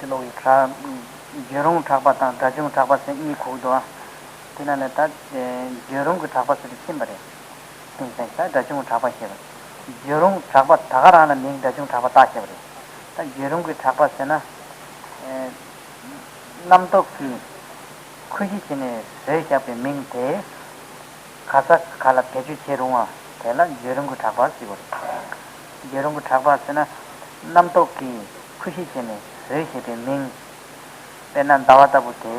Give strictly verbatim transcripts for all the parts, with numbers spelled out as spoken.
ཀློག་ཡིག་གྲགས། བརྗོད་རུང་གྲགས་པ་དང་སྒྲ་བྱུང་གྲགས་པ་ཟེར་གཉིས་གོ་གི་འདུག་ཨ། དེ་ནང་ནས་ད་བརྗོད་རུང་གི་གྲགས་པ་ཟེར་དེ་ཕྱིན་པ་རེད། ཕྱིན་ཚེ་ད་སྒྲ་བྱུང་གི་གྲགས་པ་ཞེས་པ། བརྗོད་རུང་གྲགས་པ་ད་ག་རང་ལ་མིང་སྒྲ་བྱུང་གྲགས་པ་བཏགས་ཞེས་པ་རེད། ད་བརྗོད་རུང་གི་གྲགས་པ་ཟེར་ན། རྣམ་རྟོག་གིས་ཁུ་བཞི་བྱས་ནས་བཟོས་བཞག་པའི་མིང་དེ། ག་ས་ག་ལ་བེད་སྤྱོད་བྱེད་རུང་བ་དེ་ལ་བརྗོད་རུང་གི་གྲགས་པ་ཟེར་བ་རེད། བརྗོད་རུང་གི་གྲགས་པ་ཟེར་ན། རྣམ་རྟོག་གིས་ཁུ་བཞི་བྱས་ནས་བཟོས་བཞག་པའི་མིང་། དཔེར་ན་ཟླ་བ་ལྟ་བུ་དེ།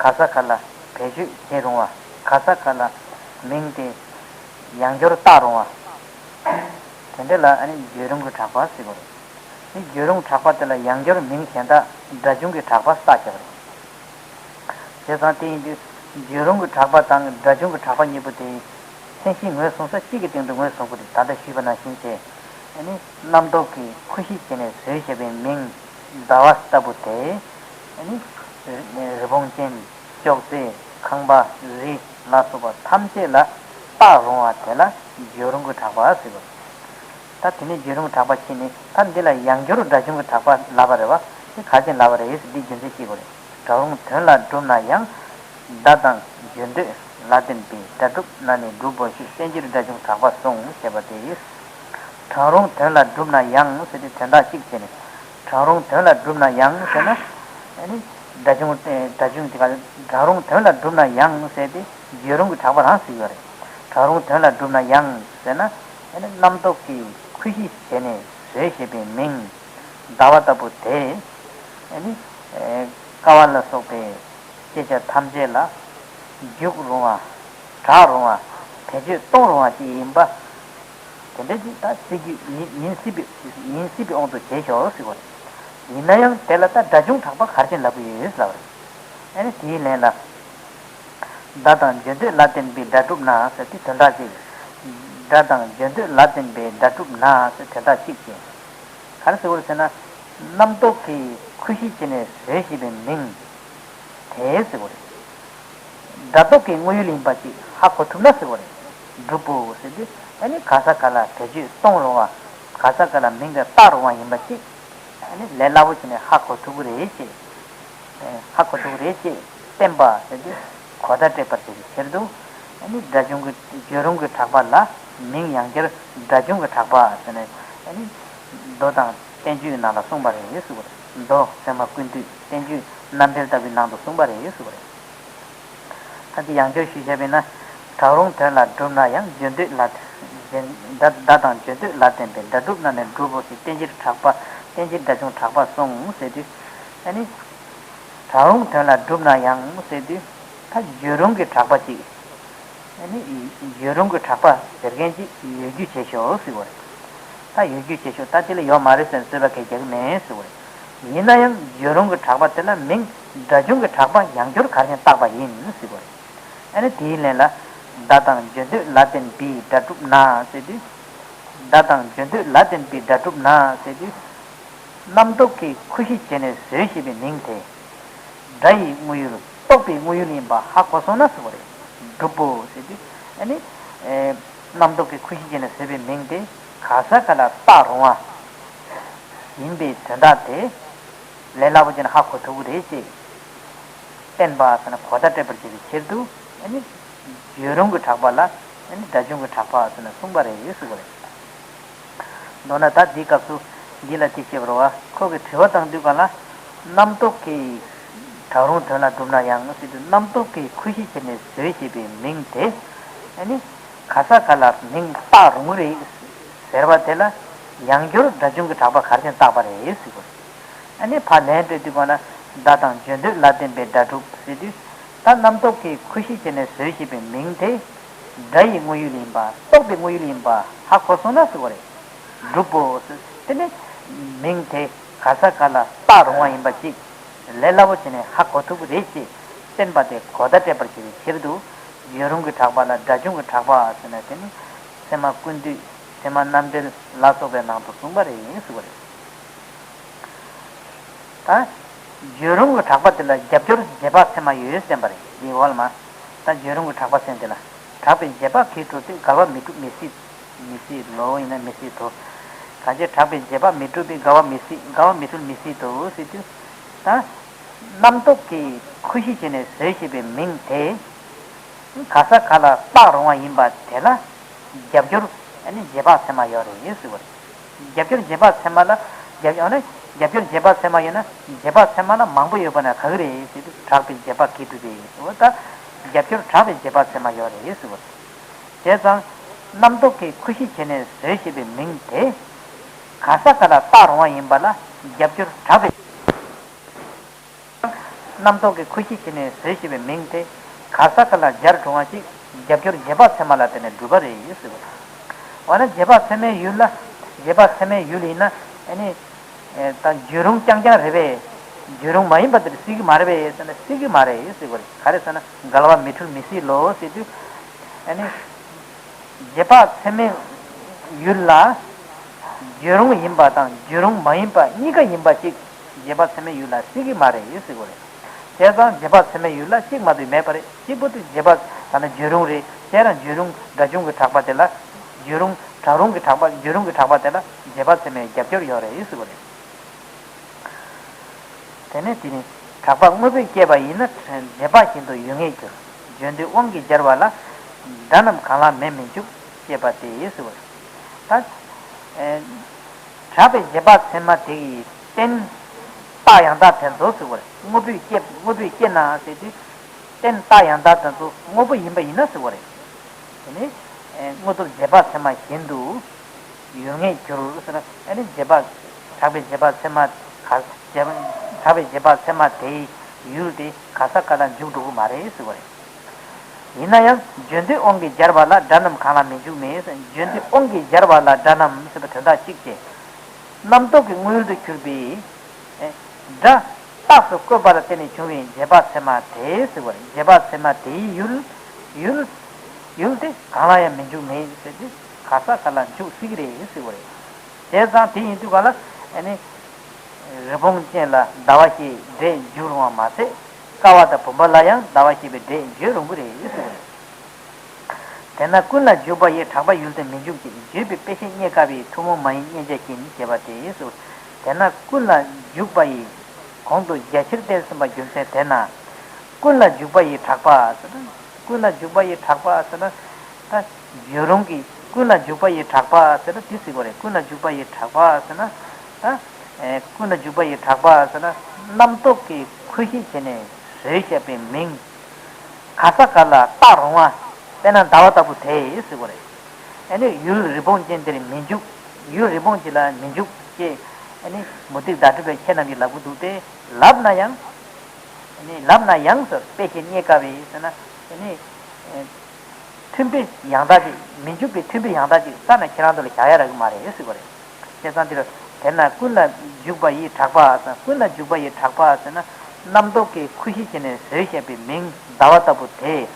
ག་ས་ག་ལ་བེད་སྤྱོད་བྱེད་རུང་བ། ག་ས་ག་ལ་མིང་དེ་ཡང་བསྐྱར་བཏགས་རུང་བ། དེ་འདྲ་ལ་ཨ་ནི་བརྗོད་རུང་གི་གྲགས་པ་ཟེར་བ་རེད། ནི་བརྗོད་རུང་གྲགས་པ་དེ་ལ་ཡང་བསྐྱར་མིང་གཞན་དག་སྒྲ་བྱུང་གི་གྲགས་པ་བཏགས་བཞག་པ་རེད། བྱས་ཙང་དེ་ཡིན་དུས་བརྗོད་རུང་གི་གྲགས་པ་དང་སྒྲ་བྱུང་གི་གྲགས་པ་གཉིས་པོ་དེ་མཚན་གཞི་ངོས་བཟུང་ས་གཅིག་གི་སྟེང་དུ་ངོས་བཟུང་དགོས་རེད། ད་ལྟ་ཞུས་པ་ནང་བཞིན་བྱས། ཨ་ནི་རྣམ་རྟོག་གིས་ཁུ་བཞི་བྱས་ནས་བཟོས་བཞག་པའི་མིང་ཟླ་བ་ལྟ་བུ་དེ། ཨ་ནི་རི་བོང་ཅན། ཅོག་ཙེ། ཁང་པ། རི་ལ་སོགས་པ་ཐམས་ཅད་ལ་བཏགས་རུང་བ་དེ་ལ་བརྗོད་རུང་གི་གྲགས་པ་ཟེར་བ་རེད། ད་དེ་ནས་བརྗོད་རུང་གྲགས་པ་ཕྱིན་ནས་ད་འདི་ལ་ཡང་བསྐྱར་སྒྲ་བྱུང་གི་གྲགས་པ་ལབ་པ་རེད་བ། དེ་ག་ཅན་ལབ་པ་རེད་ཟེར་འདི་རྒྱུ་མཚན་ཤེས་དགོས་རེད། གྲགས་རུང་དོན་ལ་གྲུབ་ན་ཡང་། སྒྲ་དང་བརྗོད་འདོད་ལ་བརྟེན་པའི་སྒྲ་གྲུབ་ན་ནི་གྲུབ་བོ་ཞེས་བསྟན་འགྱུར་སྒྲ་བྱུང་གྲགས་པ་གསུངས་ཞེས་པ་དེ་ཡིས། གྲགས་རུང་དོན་ལ་གྲུབ་ན་ཡང་ཟེར་ཏེ་དོན་དག་གཅིག་བྱས་ནས། གྲགས་རུང་དོན་ལ་གྲུབ་ན་ཡང་ཟེར་ན། ཨ་ནི་སྒྲ་བྱུང་སྒྲ་བྱུང་དེ་ག་གྲགས་རུང་དོན་ལ་གྲུབ་ན་ཡང་ཟེར་ཏེ་བརྗོད་རུང་གི་གྲགས་པ་རང་ཟེར་ཡོད་རེད། གྲགས་རུང་དོན་ལ་གྲུབ་ན་ཡང་ཟེར་ན། ཨ་ནི་རྣམ་རྟོག་གིས་ཁུ་བཞི་བྱས་ནས་བཟོས་བཞག་པའི་མིང་ཟླ་བ་ལྟ་བུ་དེ། ཨ་ནི་ཀ་བ་ལ་སོགས་པའི་སྐྱེ་ཆ་ཐམས་ཅད་ལ་འཇུག་རུང་བ། གྲགས་རུང་བ། བེད་སྤྱོད་གཏོང་རུང་བ་ཞིག་ཡིན་པ། དེ་འདྲ་ཅིག་ད་སྲིད་རྒྱུ་ཡིན་ཡིན་སྲིད་པའི་ཡིན་སྲིད་པའི་དབང་དུ་བྱས་ཤོག་ཟེར་བ་རེད། ཡིན་ན་ཡང་དེ་ལ་ད་སྒྲ་བྱུང་གྲགས་པ་ག་རེ་བྱས་ལབ་ཀྱི་ཡོད་ལབ་པ་རེད། ཨ་ནི་དེའི་ལན་ལ། སྒྲ་དང་བརྗོད་འདོད་ལ་བརྟེན་པའི་སྒྲ་གྲུབ་ན་ཟེར་དེ་དོན་དག་ཅིག་སྒྲ་དང་བརྗོད་འདོད་ལ་བརྟེན་པའི་སྒྲ་གྲུབ་ན་ཟེར་དོན་དག་ཅིག་ཅེས། ག་རེ་ཟེར་བ་རེད་ཟེར་ན། རྣམ་རྟོག་གིས་ཁུ་བཞི་བྱས་ནས་བཟོས་བཞག་པའི་མིང་། དེ་ཟེར་བ་རེད། སྒྲ་རྟོག་གི་དངོས་ཡུལ་ཡིན་པ་ཅིག་ཧ་གོ་ཐུབ་ན་ཟེར་བ་རེད། གྲུབ་བོ་ཟེར་དུས་ཨ་ནི་ག་ས་ག་ལ་བེད་སྤྱོད་གཏོང་རུང་བ། ག་ས་ག་ལ་མིང་དེ་བཏགས་རུང་བ་ཡིན་པ་ཅིག་ཨ་ནི་ལས་སླ་པོ་བྱས་ནས་ཧ་གོ་ཐུབ་ཀྱི་རེད་ཅེས། ཧ་གོ་ཐུབ་ཀྱི་རེད་ཅེས་བསྟན་པ་ཟེར་དུས་གོ་བརྡ་སྤྲད་པར་བྱེད་པའི་ཕྱིར་དུ། ཨ་ནི་སྒྲ་བྱུང་གི་བརྗོད་རུང་གི་གྲགས་པ་ལ་མིང་ཡང་བསྐྱར་སྒྲ་བྱུང་གི་གྲགས་པ་ཟེར་ནས་ཨ་ནི་མདོ་དང་བསྟན་བཅོས་ནང་ལ་གསུངས་པ་རེད་ཟེར་བ་རེད། མདོ་ཚད་མ་ཀུན་བཏུས་བསྟན་བཅོས་རྣམ་འགྲེལ་ལྟ་བུའི་ནང་དུ་གསུངས་པ་རེད་ཟེར་བ་རེད། ད་དེ་ཡང་བསྐྱར་ཞུས་བྱས་པས་ན། གྲགས་རུང་དོན་ལ་གྲུབ་ན་ཡང་བརྗོད་འདོད་ལ། སྒྲ་དང་བརྗོད་འདོད་ལ་བརྟེན་པའི་སྒྲ་གྲུབ་ན་ནི་གྲུབ་བོ་ཞེས་བསྟན་གྱིས་གྲགས་པ་བསྟན་གྱིས་སྒྲ་བྱུང་གྲགས་པ་གསུངས་ཟེར་དུས། ཨ་ནི། གྲགས་རུང་དོན་ལ་གྲུབ་ན་ཡང་ཟེར་དུས། ད་བརྗོད་རུང་གི་གྲགས་པ་ཅིག་ཨ་ནི། བརྗོད་རུང་གི་གྲགས་པ་ཟེར་མཁན་ཅིག་ཡོད་རྒྱུ་བྱས་ཤོག་ཟེར་བ་རེད། ད་ཡོད་རྒྱུ་བྱས་ཤོག་ད་དེ་ལ་ཡོད་མ་རེད་ཟེར་ནས་རྩོད་པ་གས་རྒྱག་གི་མེད་ཟེར་བ་རེད། ཡིན་ན་ཡང་བརྗོད་རུང་གི་གྲགས་པ་དེ་ལ་མིང་སྒྲ་བྱུང་གི་གྲགས་པ་ཡང་བསྐྱར་ག་རེ་བྱས་བཏགས་པ་ཡིན་ཟེར་བ་རེད། ཨ་ནི་དེའི་ལན་ལ། སྒྲ་དང་བརྗོད་འདོད་ལ་བརྟེན་པའི་སྒྲ་གྲུབ་ན་ཟེར་དུས། སྒྲ་དང་བརྗོད་འདོད་ལ་བརྟེན་པའི་སྒྲ་གྲུབ་ན་ཟེར་དུས། རྣམ་རྟོག་གིས་ཁུ་བཞི་བྱས་ནས་བཟོས་བཞག་པའི་མིང་དེ། སྒྲ་ཡི་དངོས་ཡུལ་རྟོག་པའི་དངོས་ཡུལ་ཡིན་པ་ཧ་གོ་སོང་ན་ཟེར་བ་རེད། གྲུབ་བོ་ཟེར་དུས། ཨ་ནི། རྣམ་རྟོག་གིས་ཁུ་བཞི་བྱས་ནས་བཟོས་པའི་མིང་དེ་ག་ས་ག་ལ་བཏགས་རུང་བ་ཡིན་པའི་དོན་དག་དེ་ལས་སླ་པོ་བྱས་ནས་ཧ་གོ་ཐུབ་ཀྱི་རེད་ཅེས་བསྟན་པ་ཟེར་ན་གོ་བརྡ་སྤྲད་པར་བྱེད་པའི་ཕྱིར་དུ། ཨ་ནི། བརྗོད་རུང་གི་གྲགས་པ་ལ་ཨ་ནི་སྒྲ་བྱུང་གི་གྲགས་པ་ཟེར་ནས་གསུངས་པ་རེད་ཟེར་བ་རེད། མདོར་ན་ད་འདིའི་སྐབས་སུ་འདི་ལ་དེ་བཤད་པ་རེད་བ། ཁོ་གིས་དྲི་བ་བཏང་དུས་གང་ལ། རྣམ་རྟོག་གིས་གྲགས་རུང་དོན་ལ་གྲུབ་ན་ཡང་ཟེར་དུས་རྣམ་རྟོག་གིས་ཁུ་བཞི་བྱས་ནས་བཟོས་བྱས་པའི་མིང་དེ། ཨ་ནི། ག་ས་ག་ལ་མིང་བཏགས་རུང་གི་རེད་ཟེར་བ་དེ་ལ་ཡང་བསྐྱར་སྒྲ་བྱུང་གི་གྲགས་པ་ག་རེ་བྱས་བཏགས་པ་རེད་ཟེར་བ་རེད། ཨ་ནི་ཕར་ལན་སྤྲད་དུས་གང་ལ། སྒྲ་དང་བརྗོད་འདོད་ལ་བརྟེན་པའི་སྒྲ་གྲུབ་ཟེར་དུས། ད་རྣམ་རྟོག་གིས་ཁུ་བཞི་བྱས་ནས་བཟོས་བཞག་པའི་མིང་དེ། སྒྲ་ཡི་དངོས་ཡུལ་ཡིན་པ་རྟོག་པའི་དངོས་ཡུལ་ཡིན་པ་ཧ་གོ་སོང་ན་ཟེར་བ་རེད། གྲུབ་བོ་ཟེར། དེ་ནི་མིང་དེ་ག་ས་ག་ལ་བཏགས་རུང་བ་ཡིན་པ་ཅིག་ལས་སླ་པོ་བྱས་ནས་ཧ་གོ་ཐུབ་ཀྱི་རེད་ཅེས་བསྟན་པ་དེ་གོ་བརྡ་སྤྲད་པར་བྱེད་པའི་ཕྱིར་དུ། བརྗོད་རུང་གི་གྲགས་པ་ལ་སྒྲ་བྱུང་གི་གྲགས་པ་ཟེར་ན་དེ་ནི་ཚད་མ་ཀུན་བཏུས་ཚད་མ་རྣམ་འགྲེལ་ལ་སོགས་པའི་ནང་དུ་གསུངས་པ་རེད་ཟེར་བ་རེད། ད། བརྗོད་རུང་གི་གྲགས་པ་དེ་ལ་རྒྱབ་སྐྱོར་རྗེས་དཔག་ཚད་མ་ཡོད་བསྟན་པ་རེད། འདིའི་འོག་ལ་མ། ད་བརྗོད་རུང་གི་གྲགས་པ་ཟེར་དེ་ལ། གྲགས་པའི་རྗེས་དཔག་གིས་གྲུབ་སྟེ་འགལ་བ་མི་འགྲུབ་མི་སྲིད། མི་སྲིད་ལོ་ཡིན་ན་མི་སྲིད་དོ། གང་ཕྱིར་གྲགས་པའི་རྗེས་དཔག་མི་འཁྲུལ་པའི། འགལ་བ་མི་སྲིད། འགལ་བ་མི་འཁྲུལ་མི་སྲིད་དོ་ཟེར་དུས། ད་རྣམ་རྟོག་གིས་ཁུ་བཞི་བྱས་ནས་བཟོས་ཞེས་པའི་མིང་དེ། ག་ས་ག་ལ་བཏགས་རུང་བ་ཡིན་པ་དེ་ལ་རྒྱབ་སྐྱོར་ཨ་ནི་རྗེས་དཔག་ཚད་མ་ཡོད་རེད་ཟེར་བ་རེད། རྒྱབ་སྐྱོར་རྗེས་དཔག་ཚད་མ་ལ་རྒྱབ་ཨ་ནི་རྒྱབ་སྐྱོར་རྗེས་དཔག་ཚད་མ་ཡོད་ན་རྗེས་དཔག་ཚད་མ་ལ་མང་པོ་ཡོད་པ་ན་ག་གི་རེད་ཟེར་དུས་གྲགས་པའི་རྗེས་དཔག་གིས་གྲུབ་པའི་ཟེར་བ། ད་རྒྱབ་སྐྱོར་གྲགས་པའི་རྗེས་དཔག་ཚད་མ་ཡོད་རེད་ཟེར་བ་རེད། བྱས་ཙང་། རྣམ་རྟོག་གིས་ཁུ་བཞི་བྱས་ནས་བཟོས་ཞེས་པའི་མིང་དེ། ག་ས་ག་ལ་བཏགས་རུང་བ་ཡིན་པ་ལ་རྒྱབ་སྐྱོར་གྲགས་པའི། རྣམ་རྟོག་གིས་ཁུ་བཞི་བྱས་ནས་བཟོས་ཞེས་པའི་མིང་དེ། ག་ས་ག་ལ་སྦྱར་རུང་བ་ཅིག་རྒྱབ་སྐྱོར་རྗེས་དཔག་ཚད་མ་ལ་བརྟེན་ནས་གྲུབ་པ་རེད་ཟེར་བ། འོ་ན་རྗེས་དཔག་ཚད་མའི་ཡུལ་ལ། རྗེས་དཔག་ཚད་མའི་ཡུལ་ཡིན་ན་ཨ་ནི། ད་བརྗོད་རུང་རྐྱང་རྐྱང་རེད་པས། བརྗོད་རུང་མ་ཡིན་པ་དེར་སྲིད་ཀྱི་མ་རེད་པས་ཟེར་ན་སྲིད་ཀྱི་མ་རེད་ཟེར་བ་རེད། ག་རེ་ཟེར་ན་འགལ་བ་མི་འཁྲུལ་མི་སྲིད་ལོ་ཟེར་དུས། ཨ་ནི། རྗེས་དཔག་ཚད་མའི་ཡུལ་ལ། བརྗོད་རུང་ཡིན་པ་དང་བརྗོད་རུང་མ་ཡིན་པ་གཉིས་ཀ་ཡིན་པ་གཅིག་རྗེས་དཔག་ཚད་མའི་ཡུལ་ལ་སྲིད་ཀྱི་མ་རེད་ཟེར་བ་རེད། བྱས་ཙང་རྗེས་དཔག་ཚད་མའི་ཡུལ་ལ་གཅིག་མ་གཏོགས་མེད་པ་རེད། གཅིག་པོ་དེ་རྗེས་དཔག་ད་ནི་བརྗོད་རུང་རེད། དེ་ཡང་བརྗོད་རུང་སྒྲ་བྱུང་གི་གྲགས་པ་དེ་ལ། བརྗོད་རུང་གྲགས་རུང་གི་གྲགས་པ་བརྗོད་རུང་གི་གྲགས་པ་དེ་ལ་རྗེས་དཔག་ཚད་མའི་རྒྱབ་སྐྱོར་ཡོད་རེད་ཟེར་བ་རེད། དེ་ནས་དེ་ནི་གྲགས་པ་དངོས་པོས་སྐྱེས་པ་ཡིན་ན་རྗེས་དཔག་བཞིན་དུ་ཡོད་ངེས་འགྱུར། བརྗོད་འདོད་དབང་གིས་སྦྱར་བ་ལ་སྒྲ་རྣམས་གང་ལ་མེད་མི་འཇུག་ཅེས་པ་སྟེ་ཟེར་བ་རེད། ད། ཨེ། གྲགས་པའི་རྗེས་དཔག་ཚད་མ་དེ་ཡི་རྟེན་རྟགས་ཡང་དག་དེ་ཚོ་ཟེར་བ་རེད། དངོས་པོས་སྐྱེས་དངོས་པོས་སྐྱེས་ན་ཟེར་དུས། རྟེན་རྟགས་ཡང་དག་དེ་ཚོ་དངོས་པོ་ཡིན་པ་ཡིན་ན་ཟེར་བ་རེད། དེ་ནི། ཨེ། དངོས་སྟོབས་རྗེས་དཔག་ཚད་མ་བཞིན་དུ། ཡོད་ངེས་འགྱུར་ཟེར་ན་ཨ་ནི་རྗེས་དཔག་གྲགས་པའི་རྗེས་དཔག་ཚད་མ་ག་རྗེས་གྲགས་པའི་རྗེས་དཔག་ཚད་མ་དེའི་ཡུལ་དེ་ག་ས་ག་ལ་འཇུག་འགྲོ་གི་མ་རེད་ཟེར་བ་རེད། ཡིན་ན་ཡང་བརྗོད་འདོད་དབང་གིས་སྦྱར་བ་ལ་སྒྲ་རྣམས་གང་ལ་མི་འཇུག་མིན། བརྗོད་འདོད་དབང་གིས་སྦྱར་བ་ལ་སྒྲ་རྣམས་ཟེར་བ་དོན་དག་གཅིག་སྟེ། རྣམ་རྟོག་གི་དངོས་ཡུལ་དུ་གྱུར་པའི། སྒྲ་རྟགས་སུ་བཀོད་པ་ལ་བརྟེན་ནས་བྱུང་བའི་རྗེས་དཔག་ཚད་མ་དེ་ཟེར་བ་རེད། རྗེས་དཔག་ཚད་མ་དེའི་ཡུལ། ཡུལ། ཡུལ་དེ་གང་ལ་ཡང་མི་འཇུག་མེད་ཟེར་ཏེ་ག་ས་ག་ལ་འཇུག་སྲིད་ཀྱི་རེད་ཟེར་བ་རེད། བྱས་ཙང་དེ་ཡིན་དུས་ག་ལ་ཨ་ནི། རི་བོང་ཅན་ལ་ཟླ་བ་ཞེས་སྒྲས་བརྗོད་རུང་བ་མ་ཟད། ཀ་བ་དང་བུམ་པ་ལ་ཡང་ཟླ་བ་ཞེས་པའི་སྒྲས་བརྗོད་རུང་གི་རེད་ཟེར་བ་རེད། དེས་ན་ཀུན་ལ་འཇུག་པ་ཡི་གྲགས་པ་ཡུལ་དུ་མི་འཇུག་ཅིང་བརྗོད་པའི་དཔེ་བྱད་རྙེད་དཀའ་བས་ཐུན་མོང་མ་ཡིན་མཉན་བྱ་ཡིན་ཞེས་པ་དེ་ཡིན་ཟེར། དེས་ན་ཀུན་ལ་འཇུག་པ་ཡི། གོང་དུ་རྒྱ་ཆེར་བསྟན་ཟིན་པ་རྒྱུ་མཚན་དེས་ན། ཀུན་ལ་འཇུག་པ་ཡི་གྲགས་པ་ཟེར་ན། ཀུན་ལ་འཇུག་པ་ཡི་གྲགས་པ་ཟེར་ན། ད་བརྗོད་རུང་གི་ཀུན་ལ་འཇུག་པ་ཡི་གྲགས་པ་ཟེར་ན་དེ་ཟེར་དགོས་རེད། ཀུན་ལ་འཇུག་པ་ཡི་གྲགས་པ་ཟེར་ན། ད་ཨེ་ཀུན་ལ་འཇུག་པ་ཡི་གྲགས་པ་ཟེར་ན་རྣམ་རྟོག་གི་ཁུ་བཞི་བྱས་ནས་བཟོས་བཞག་པའི་མིང་། ག་ས་ག་ལ་བཏགས་རུང་བ། དཔེར་ན་ཟླ་བ་ལྟ་བུ་དེ་ཟེར་དགོས་རེད། ཨ་ནི་ཡུལ་རི་བོང་ཅན་དེར་མི་འཇུག་ཡུལ་རི་བོང་ཅན་ལ་མི་འཇུག་ཅེས་ཨ་ནི་མུ་སྟེགས་བརྡ་སྤྲོད་པས་ཁྱེད་རྣམས་ཀྱིས་ལབ་ཀྱི་འདུག་སྟེ། ལབ་ན་ཡང་། ཨ་ནི་ལབ་ན་ཡང་ཟེར་དཔེ་བྱད་རྙེད་དཀའ་བས་ཟེར་ན། ཨ་ནི། མཐུན་དཔེ་ཡང་དག་ཅིག་མི་འཇུག་པའི་མཐུན་དཔེ་ཡང་དག་ཅིག་རྩ་ནས་ཁྱེད་རང་ཚོ་ལ་བཞག་ཡ་རག་གི་མ་རེད་ཟེར་བ་རེད། བྱས་ཙང་འདིར། དེས་ན་ཀུན་ལ་འཇུག་པ་ཡི་གྲགས་པ་ཟེར། ཀུན་ལ་འཇུག་པ་ཡི་གྲགས་པ་ཟེར་ན། རྣམ་རྟོག་གི་ཁུ་བཞི་བྱས་ནས་བཟོས་བཞག་པའི་མིང་ཟླ་བ་ལྟ་བུ་དེ།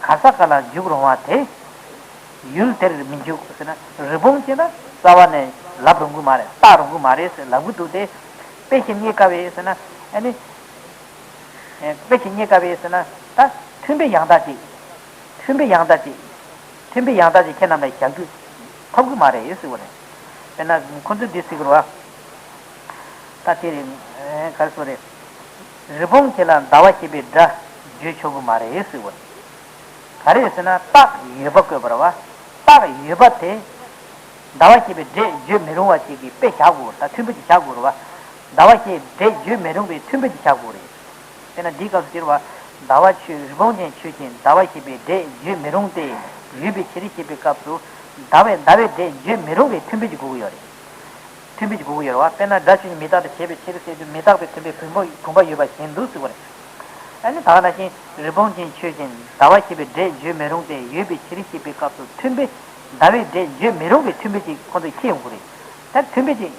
ག་ས་ག་ལ་འཇུག་རུང་བ་དེ། ཡུལ་དེར་མི་འཇུག་ཟེར་ན་རི་བོང་ཅན་ལ་རྩ་བ་ནས་ལབ་རུང་གི་མ་རེད། བཏགས་རུང་གི་མ་རེད་ཟེར་ལབ་གི་འདུག་སྟེ། དཔེ་བྱད་རྙེད་དཀའ་བས་ཟེར་ན། ཨ་ནི། ཨེ། དཔེ་བྱད་རྙེད་དཀའ་བས་ཟེར་ན། ད་མཐུན་དཔེ་ཡང་དག་ཅིག་མཐུན་དཔེ་ཡང་དག་ཅིག་མཐུན་དཔེ་ཡང་དག་ཅིག་ཁྱེད་རྣམས་ལ་བཞག་རྒྱུ་ཐོབ་ཀྱི་མ་རེད་ཟེར་བ་རེད། དཔེར་ན་ཁོ་ཚོས་འདི་ཟེར་གྱི་རེད་བ། ད་དེ་རེད། ཨེ། ག་རེ་ཟེར་དགོས་རེད། རི་བོང་དེ་ལ་ཟླ་བ་ཞེས་པའི་སྒྲ་བརྗོད་ཆོག་གི་མ་རེད་ཟེར་བ་རེད། ག་རེ་ཟེར་ན་རྟགས་ཡོད་པ་བཀོད་པ་རེད་བ། རྟགས་ཡོད་པ་དེ། ཟླ་བ་ཞེས་པའི་སྒྲས་བརྗོད་མི་རུང་བ་ཅིག་གི་དཔེ་བཞག་དགོས། ད་མཐུན་དཔེ་ཅིག་བཞག་དགོས་རེད་བ། ཟླ་བ་ཞེས་སྒྲས་བརྗོད་མི་རུང་བའི་མཐུན་དཔེ་ཅིག་བཞག་དགོས་རེད། དཔེར་ན་འདིའི་སྐབས་སུ་སྟེར་བ། ཟླ་བ་ཆོས་རི་བོང་ཅན་ཆོས་ཅན། ཟླ་བ་ཞེས་པའི་སྒྲས་བརྗོད་མི་རུང་སྟེ། ཡོད་པའི་ཕྱིར་ཞེས་པའི་སྐབས་སུ། ཟླ་བས་ཟླ་བའི་སྒྲས་བརྗོད་མི་རུང་བའི་མཐུན་དཔེ་ཅིག་དགོས་ཀྱི་ཡོད་རེད། མཐུན་དཔེ་ཅིག་དགོས་ཀྱི་ཡོད་རེད་བ། དཔེར་ན་སྒྲ་ཆོས་ཅན་མི་རྟག་སྟེ་བྱས་པའི་ཕྱིར་ཟེར་དུས་མི་རྟག་པའི་མཐུན་དཔེ་བུམ་པ་བུམ་པ་ཡོད་པ་བཞིན་དུ་ཟེར་བ་རེད། ཨ་ནི་ད་ག་ནང་བཞིན་རི་བོང་ཅན་ཆོས་ཅན། ཟླ་བ་ཞེས་པའི་སྒྲས་བརྗོད་མི་རུང་སྟེ། ཡོད་པའི་ཕྱིར་ཞེས་པའི་སྐབས་སུ་མཐུན་དཔེ་ཟླ་བའི་སྒྲས་བརྗོད་མི་རུང་བའི་མཐུན་དཔེ་ཅིག་ཁོང་ཚོས་འཁྱེར་ཡོང་གི་རེད། ད་མཐུན་དཔེ་ཅིག་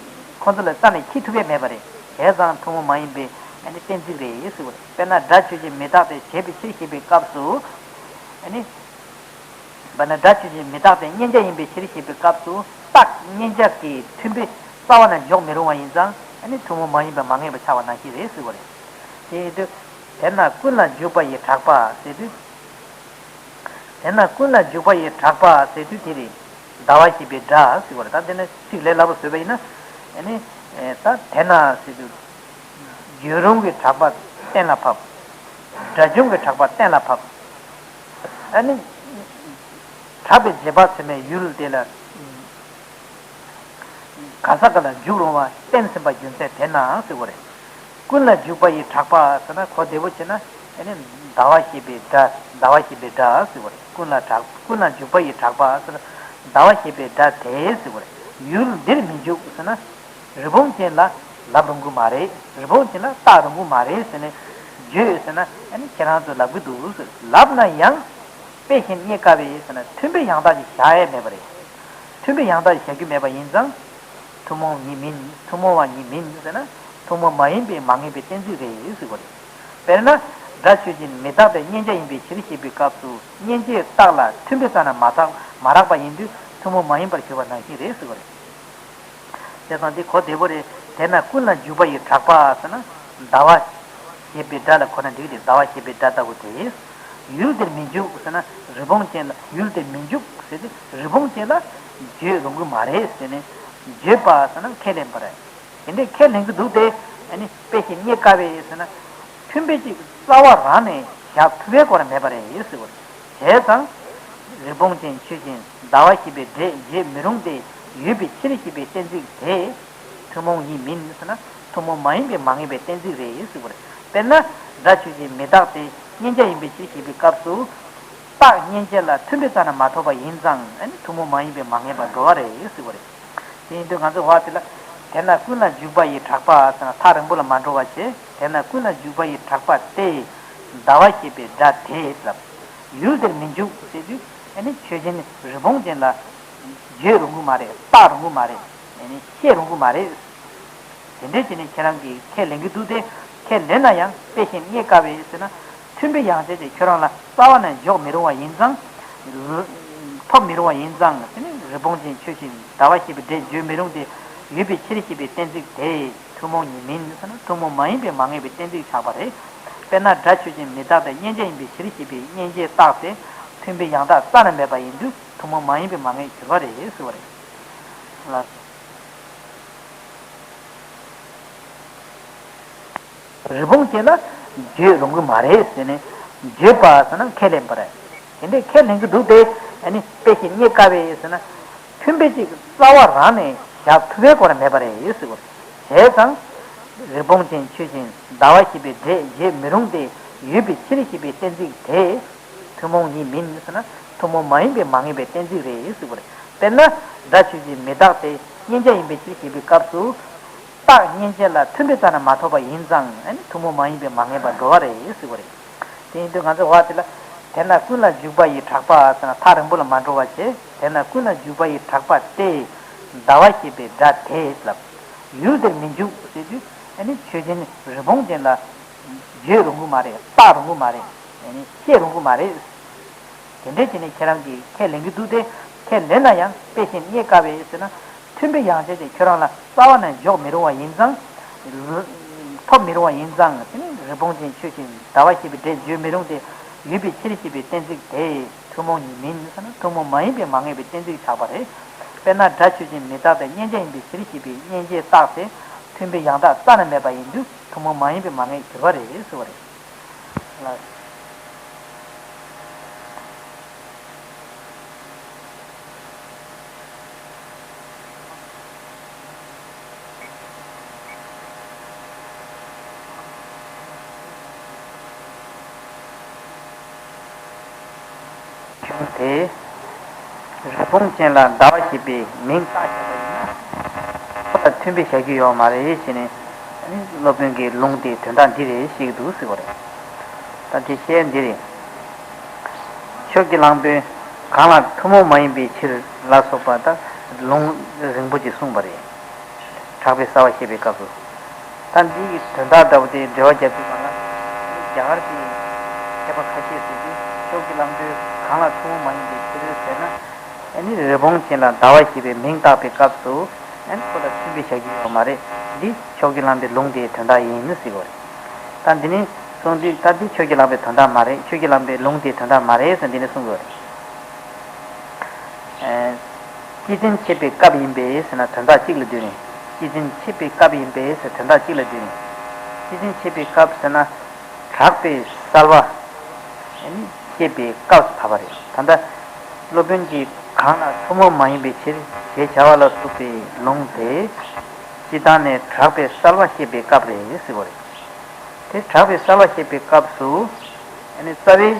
ཁོང་ཚོ་ལ་རྩ་ནས་འཁྱེར་ཐུབ་ཡས་མེད་པ་རེད། བྱས་ཙང་ཐུན་མོང་མ་ཡིན་པའི་ཨ་ནི་གཏན་ཚིགས་རེད་ཟེར་བ་རེད། དཔེར་ན་སྒྲ་ཆོས་ཅན་མི་རྟག་སྟེ་བྱས་པའི་ཕྱིར་ཞེས་པའི་སྐབས་སུ། ཨ་ནི། དཔེར་ན་སྒྲ་ཆོས་ཅན་མི་རྟག་སྟེ་མཉན་བྱ་ཡིན་པའི་ཕྱིར་ཞེས་པའི་སྐབས་སུ་རྟགས་མཉན་བྱ་གི་མཐུན་དཔེ་རྩ་བ་ནས་འཇོག་མི་རུང་བ་ཡིན་ཙང་ཨ་ནི་ཐུན་མོང་མ་ཡིན་པ་མ་ངེས་པ་ཆགས་པ་ནང་བཞིན་རེད་ཟེར་བ་རེད། དེ་ཡིན་དུས། དེས་ན་ཀུན་ལ་འཇུག་པ་ཡི་གྲགས་པ་ཟེར་དུས། དེས་ན་ཀུན་ལ་འཇུག་པ་ཡི་གྲགས་པ་ཟེར་དུས་དེ་རེད། ཟླ་བ་ཞེས་པའི་སྒྲ་ཟེར་བ་རེད། ད་དེ་ནས་ཚིག་ལས་སླ་པོ་བཟོས་པ་ཡིན་ན། ཨ་ནི། ད་དེ་ན་ཟེར་དུས། བརྗོད་རུང་གི་གྲགས་པ་གཏན་ལ་ཕབ། སྒྲ་བྱུང་གི་གྲགས་པ་གཏན་ལ་ཕབ། ཨ་ནི། གྲགས་པའི་རྗེས་དཔག་ཚད་མའི་ཡུལ་དེ་ལ། ག་ས་ག་ལ་འཇུག་རུང་བ་གཏན་ཟིན་པ་རྒྱུ་མཚན་དེ་ནའང་ཟེར་བ་རེད། ཀུན་ལ་འཇུག་པ་ཡི་གྲགས་པ་ཟེར་ན་གོ་བདེ་པོ་བྱས་ན། ཨ་ནི་ཟླ་བ་ཞེས་པའི་སྒྲ། ཟླ་བ་ཞེས་པའི་སྒྲ་ཟེར་བ་རེད། ཀུན་ལ་གྲགས། ཀུན་ལ་འཇུག་པ་ཡི་གྲགས་པ་ཟེར་ན། ཟླ་བ་ཞེས་པའི་སྒྲ་དེ་ཟེར་བ་རེད། ཡུལ་འདིར་མི་འཇུག་ཟེར་ན། རི་བོང་ཅན་ལ་ལབ་རུང་གི་མ་རེད། རི་བོང་ཅན་ལ་བཏགས་རུང་གི་མ་རེད་ཟེར་ནས། བརྗོད་ཟེར་ན་ཨ་ནི་ཁྱེད་རང་ཚོས་ལབ་གི་འདུག་ཟེར། ལབ་ན་ཡང་དཔེ་བཞིན་རྙེད་དཀའ་བས་ཟེར་ན། མཐུན་དཔེ་ཡང་དག་ཅིག་བཞག་ཡས་མེད་པ་རེད། མཐུན་དཔེ་ཡང་དག་ཅིག་བཞག་རྒྱུ་མེད་པ་ཡིན་ཙང་། ཐུན་མོང་ཉིད་མིན། ཐུན་མོང་བ་ཉིད་མིན་ཟེར་ན། ཐུན་མོང་མ་ཡིན་པས་མ་ངེས་པའི་གཏན་ཚིགས་རེད་ཟེར་བ་རེད། དཔེར་ན། སྒྲ་ཆོས་ཅན་མི་རྟག་སྟེ་མཉན་བྱ་ཡིན་པའི་ཕྱིར་ཞེས་པའི་སྐབས་སུ་མཉན་བྱའི་རྟགས་ལ་མཐུན་དཔེ་རྩ་ནས་མ་བཞག་མ་རག་པ་ཡིན་དུས་ཐུན་མོང་མ་ཡིན་པར་གྱུར་པ་ནང་བཞིན་རེད་ཟེར་བ་རེད། བྱས་ཙང་འདི་གོ་བདེ་པོ་རེད། དེས་ན་ཀུན་ལ་འཇུག་པ་ཡི་གྲགས་པ་ཟེར་ན། ཟླ་བ་ཞེས་པའི་སྒྲ་ལ་གོ་ན་འགྲིག་སྟེ། ཟླ་བ་ཞེས་པའི་སྒྲ་ལྟ་བུ་དེ། ཡུལ་དེར་མི་འཇུག་ཟེར་ན། རི་བོང་ཅན་ལ། ཡུལ་དེར་མི་འཇུག་ཟེར་ཏེ་རི་བོང་ཅན་ལ་བརྗོད་རུང་གི་མ་རེད་ཟེར་ནས། བརྗོད་པ་ཟེར་ན་ཁས་ལེན་པ་རེད། དེ་འདྲས་ཁས་ལེན་གྱི་འདུག་སྟེ། ཨ་ནི་དཔེ་བཞིན་རྙེད་དཀའ་བས་ཟེར་ན། མཐུན་དཔེ་གཅིག་རྩ་བ་རང་ནས་བཞག་ཐུབ་པའི་སྐོར་མེད་པ་རེད་ཟེར་བ་རེད། བྱས་ཙང་། རི་བོང་ཅན་ཆོས་ཅན་ཟླ་བ་ཞེས་པའི་སྒྲས་བརྗོད་མི་རུང་སྟེ། ཡོད་པའི་ཕྱིར་ཞེས་པའི་གཏན་ཚིགས་དེ། ཐུན་མོང་ཉིད་མིན་ཟེར་ན། ཐུན་མོང་མ་ཡིན་པས་མ་ངེས་པའི་གཏན་ཚིགས་རེད་ཟེར་བ་རེད། དཔེར་ན། སྒྲ་ཆོས་ཅན་མི་རྟག་སྟེ་མཉན་བྱ་ཡིན་པའི་ཕྱིར་ཞེས་པའི་སྐབས་སུ། རྟགས་མཉན་བྱ་ལ་མཐུན་དཔེ་རྩ་ནས་མ་ཐོབ་པ་ཡིན་ཙང་། ཨ་ནི་ཐུན་མོང་མ་ཡིན་པས་མ་ངེས་པར་འགྲོ་བ་རེད་ཟེར་བ་རེད། དེ་ཡིན་དུས་ང་ཚོས་འོག་དེ་ལ། དེས་ན་ཀུན་ལ་འཇུག་པ་ཡི་གྲགས་པ་ཟེར་ན་ཐག་རིང་པོ་ལ་མ་འགྲོ་བ་བྱས། དེས་ན་ཀུན་ལ་འཇུག་པ་ཡི་གྲགས་པ་སྟེ། ཟླ་བ་ཞེས་པའི་སྒྲ་དེ་ལབ། ཡུལ་དེར་མི་འཇུག་ཟེར་དུས། ཨ་ནི་ཆོས་ཅན་རི་བོང་ཅན་ལ་བརྗོད་རུང་གི་མ་རེད། བཏགས་རུང་གི་མ་རེད། ཨ་ནི་བཤད་རུང་གི་མ་རེད། དེ་འདྲས་བྱས་ནས་ཁྱེད་རང་གིས་ཁས་ལེན་གྱི་འདུག་སྟེ། ཁས་ལེན་ན་ཡང་དཔེ་བཞིན་རྙེད་དཀའ་བས་ཟེར་ན། མཐུན་དཔེ་ཡང་དག་ཅིག་ཁྱོད་རང་ལ་རྩ་བ་ནས་འཇོག་མི་རུང་བ་ཡིན་ཙང་། ཐོབ་མི་རུང་བ་ཡིན་ཙང་། དེ་ནི་རི་བོང་ཅན་ཆོས་ཅན་ཟླ་བ་ཞེས་པའི་སྒྲས་བརྗོད་མི་རུང་སྟེ། ཡོད་པའི་ཕྱིར་ཞེས་པའི་གཏན་ཚིགས་དེ་ཐུན་མོང་ཉིད་མིན་ཟེར་ན། ཐུན་མོང་མ་ཡིན་པས་མ་ངེས་པའི་གཏན་ཚིགས་ཆགས་པ་རེད། དཔེར་ན། སྒྲ་ཆོས་ཅན་མི་རྟག་སྟེ་མཉན་བྱ་ཡིན་པའི་ཕྱིར་ཞེས་པའི་མཉན་བྱའི་རྟགས་དེ་མཐུན་དཔེ་ཡང་དག་རྩ་ནས་མེད་པ་ཡིན་དུས་ཐུན་མོང་མ་ཡིན་པས་མ་ངེས་གྱུར་པ་རེད་ཟེར་བ་རེད། ལགས་སོ། རི་བོང་ཅན་ལ་བརྗོད་རུང་གི་མ་རེད་ཟེར་ནས་བརྗོད་པ་ཟེར་ན་ཁས་ལེན་པ་རེད། དེ་འདྲས་ཁས་ལེན་གྱི་འདུག་སྟེ། ཨ་ནི་དཔེ་བཞིན་རྙེད་དཀའ་བས་ཟེར་ན། མཐུན་དཔེ་གཅིག་རྩ་བ་རང་ནས་བཞག་ཐུབ་པའི་སྐོར་མེད་པ་རེད་ཟེར་བ་རེད། བྱས་ཙང་། རི་བོང་ཅན་ཆོས་ཅན་ཟླ་བ་ཞེས་པའི་སྒྲས་བརྗོད་མི་རུང་སྟེ། ཡོད་པའི་ཕྱིར་ཞེས་པའི་གཏན་ཚིགས་དེ། ཐུན་མོང་ཉིད་མིན་ཟེར་ན། ཐུན་མོང་མ་ཡིན་པས་མ་ངེས་པའི་གཏན་ཚིགས་རེད་ཟེར་བ་རེད། དཔེར་ན། སྒྲ་ཆོས་ཅན་མི་རྟག་སྟེ་མཉན་བྱ་ཡིན་པའི་ཕྱིར་ཞེས་པའི་སྐབས་སུ། རྟགས་མཉན་བྱ་ལ་མཐུན་དཔེ་རྩ་ནས་མ་ཐོབ་པ་ཡིན་ཙང་། ཨ་ནི་ཐུན་མོང་མ་ཡིན་པས་མ་ངེས་པར་འགྲོ་བ་རེད་ཟེར་བ་རེད། དེ་ཡིན་དུས་ང་ཚོས་འོག་དེ་ལ། དེས་ན་ཀུན་ལ་འཇུག་པ་ཡི་གྲགས་པ་ཟེར་ན་ཐག་རིང་པོ་ལ་མ་འགྲོ་བ་བྱས། དེས་ན་ཀུན་ལ་འཇུག་པ་ཡི་གྲགས་པ་སྟེ། ཟླ་བ་ཞེས་པའི་སྒྲ་དེ་ལབ། ཡུལ་དེར་མི་འཇུག་ཟེར་དུས། ཨ་ནི་ཆོས་ཅན་རི་བོང་ཅན་ལ་བརྗོད་རུང་གི་མ་རེད། བཏགས་རུང་གི་མ་རེད། ཨ་ནི་བཤད་རུང་གི་མ་རེད། དེ་འདྲས་བྱས་ནས་ཁྱེད་རང་གིས་ཁས་ལེན་གྱི་འདུག་སྟེ། ཁས་ལེན་ན་ཡང་དཔེ་བཞིན་རྙེད་དཀའ་བས་ཟེར་ན། མཐུན་དཔེ་ཡང་དག་ཅིག་ཁྱོད་རང་ལ་རྩ་བ་ནས་འཇོག་མི་རུང་བ་ཡིན་ཙང་། ཐོབ་མི་རུང་བ་ཡིན་ཙང་། དེ་ནི་རི་བོང་ཅན་ཆོས་ཅན་ཟླ་བ་ཞེས་པའི་སྒྲས་བརྗོད་མི་རུང་སྟེ། ཡོད་པའི་ཕྱིར་ཞེས་པའི་གཏན་ཚིགས་དེ་ཐུན་མོང་ཉིད་མིན་ཟེར་ན། ཐུན་མོང་མ་ཡིན་པས་མ་ངེས་པའི་གཏན་ཚིགས་ཆགས་པ་རེད། དཔེར་ན། སྒྲ་ཆོས་ཅན་མི་རྟག་སྟེ་མཉན་བྱ་ཡིན་པའི་ཕྱིར་ཞེས་པའི་མཉན་བྱའི་རྟགས་དེ་མཐུན་དཔེ་ཡང་དག་རྩ་ནས་མེད་པ་ཡིན་དུས་ཐུན་མོང་མ་ཡིན་པས་མ་ངེས་གྱུར་པ་རེད་ཟེར་བ་རེད། ལགས། ཁྱོད་དེ། རི་བོང་ཅན་ལ་ཟླ་བ་ཞེས་པའི་མིང་བཏགས་བཞག་པ་ཡིན་ན། ཁོ་ལ་མཐུན་དཔེ་བཞག་རྒྱུ་ཡོད་མ་རེད་ཟེར་ནས། སློབ་དཔོན་གྱིས་ལུང་དེའི་དོན་དག་འདི་རེད་བཤད་ཀྱི་འདུག་ཟེར་བ་རེད། ད་དེ་བཤད་འདི་རེད། ཕྱོགས་ཀྱི་གླང་པོས་གང་ལ་ཐུན་མོང་མ་ཡིན་པའི་ཕྱིར་ལ་སོགས་པ་ད་ལུང་རིང་པོ་ཅིག་གསུངས་པ་རེད། གྲགས་པའི་རྩ་བ་བཤད་པའི་སྐབས་སུ། ད་འདི་ཡི་དོན་དག་ལྟ་བུ་དེ་འགྲེལ་བ་རྒྱག་དུས་གང་ལ། རྒྱ་གར་གྱི་མཁས་པ་ཁ་ཤས་ཟེར་གྱིས་ཕྱོགས་ཀྱི་གླང་པོས་གང་ལ་ཐུན་མོང་མ་ཡིན་པའི་ཕྱིར་ཟེར་ན། ཨ་ནི་རི་བོང་ཅན་ལ་ཟླ་བ་ཞེས་པའི་མིང་བཏགས་པའི་སྐབས་སུ། ཨ་ནི་ཁོ་ལ་མཐུན་དཔེ་བཞག་རྒྱུ་ཡོད་མ་རེད། འདི་ཕྱོགས་ཀྱི་གླང་པོའི་ལུང་དེའི་དོན་དག་ཡིན་ཟེར་བ་རེད། ད་འདི་ནི་གསུངས་དུས་ད་འདི་ཕྱོགས་ཀྱི་གླང་པོའི་དོན་དག་མ་རེད། ཕྱོགས་ཀྱི་གླང་པོའི་ལུང་དེའི་དོན་དག་མ་རེད་ཟེར་འདི་ནི་གསུངས་དགོས་རེད། ཨེ། སྤྱི་མཚན་འཆད་པའི་སྐབས་ཡིན་པས་ཟེར་ན་དོན་དག་གཅིག་ལ་ལྡོག་ནས། སྤྱི་མཚན་འཆད་པའི་སྐབས་ཡིན་པས་ཟེར་དོན་དག་གཅིག་ལ་ལྡོག་ནས། སྤྱི་མཚན་འཆད་པའི་སྐབས་ཟེར་ན། གྲགས་པའི་གསལ་བ། ཨ་ནི་བཤད་པའི་སྐབས་སུ་བབས་པ་རེད། ད་ལྟ་སློབ་དཔོན་གྱིས་གང་ལ་ཐུན་མོང་མ་ཡིན་པའི་ཕྱིར་ཞེས་བྱ་བ་ལ་སོགས་པའི་ལུང་དེ། སྤྱིར་བཏང་ནས་གྲགས་པའི་གསལ་བ་བཤད་པའི་སྐབས་རེད་ཟེར་བ་རེད། དེ་གྲགས་པའི་གསལ་བ་བཤད་པའི་སྐབས་སུ། ཨ་ནི་རྩ་བའི།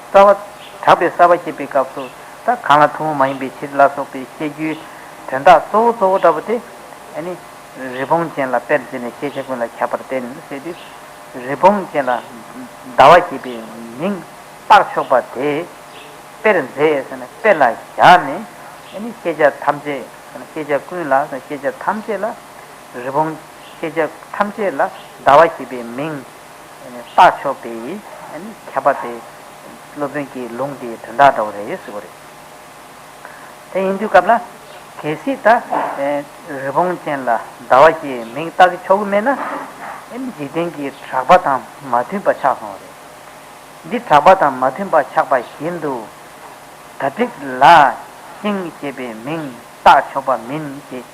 རྩ་བ། གྲགས་པའི་གསལ་བ་བཤད་པའི་སྐབས་སུ། ད་གང་ལ་ཐུན་མོང་མ་ཡིན་པའི་ཕྱིར་ལ་སོགས་པའི་བཤད་རྒྱུའི་དོན་དག་གཙོ་བོ་གཙོ་བོ་འདྲ་པོ་དེ། ཨ་ནི། རི་བོང་ཅན་ལ་དཔེར་མཛད་ནས་ཤེས་བྱ་ཀུན་ལ་ཁྱབ་པར་བསྟན་ཟེར་དུས། རི་བོང་ཅན་ལ་ཟླ་བ་ཞེས་པའི་མིང་བཏགས་ཆོག་པ་དེ། དཔེར་མཛད་ཟེར་ན་དཔེ་ལ་བཞག་ནས། ཨ་ནི་ཤེས་བྱ་ཐམས་ཅད། ཤེས་བྱ་ཀུན་ལ། ཤེས་བྱ་ཐམས་ཅད་ལ། རི་བོང་། ཤེས་བྱ་ཐམས་ཅད་ལ་ཟླ་བ་ཞེས་པའི་མིང་བཏགས་ཆོག་པའི་ཁྱབ་པ་དེ། སློབ་དཔོན་གྱི་ལུང་དེའི་དོན་དག་འདྲ་བོ་རེད་ཟེར་བ་རེད། དེ་ཡིན་དུས་སྐབས་ལ། གལ་སྲིད་ད། རི་བོང་ཅན་ལ་ཟླ་བ་ཞེས་མིང་བཏགས་ཆོག་གི་མེད་ན། འཇིག་རྟེན་གྱི་གྲགས་པ་དང་མ་མཐུན་པ་ཆགས་སོང་བ་རེད། འདི་གྲགས་པ་དང་མ་མཐུན་པ་ཆགས་པ་བཞིན་དུ། གྲ་སྒྲིག་ལ་ཤིང་ཞེས་པའི་མིང་བཏགས་ཆོག་པ་མིན་ཞེས་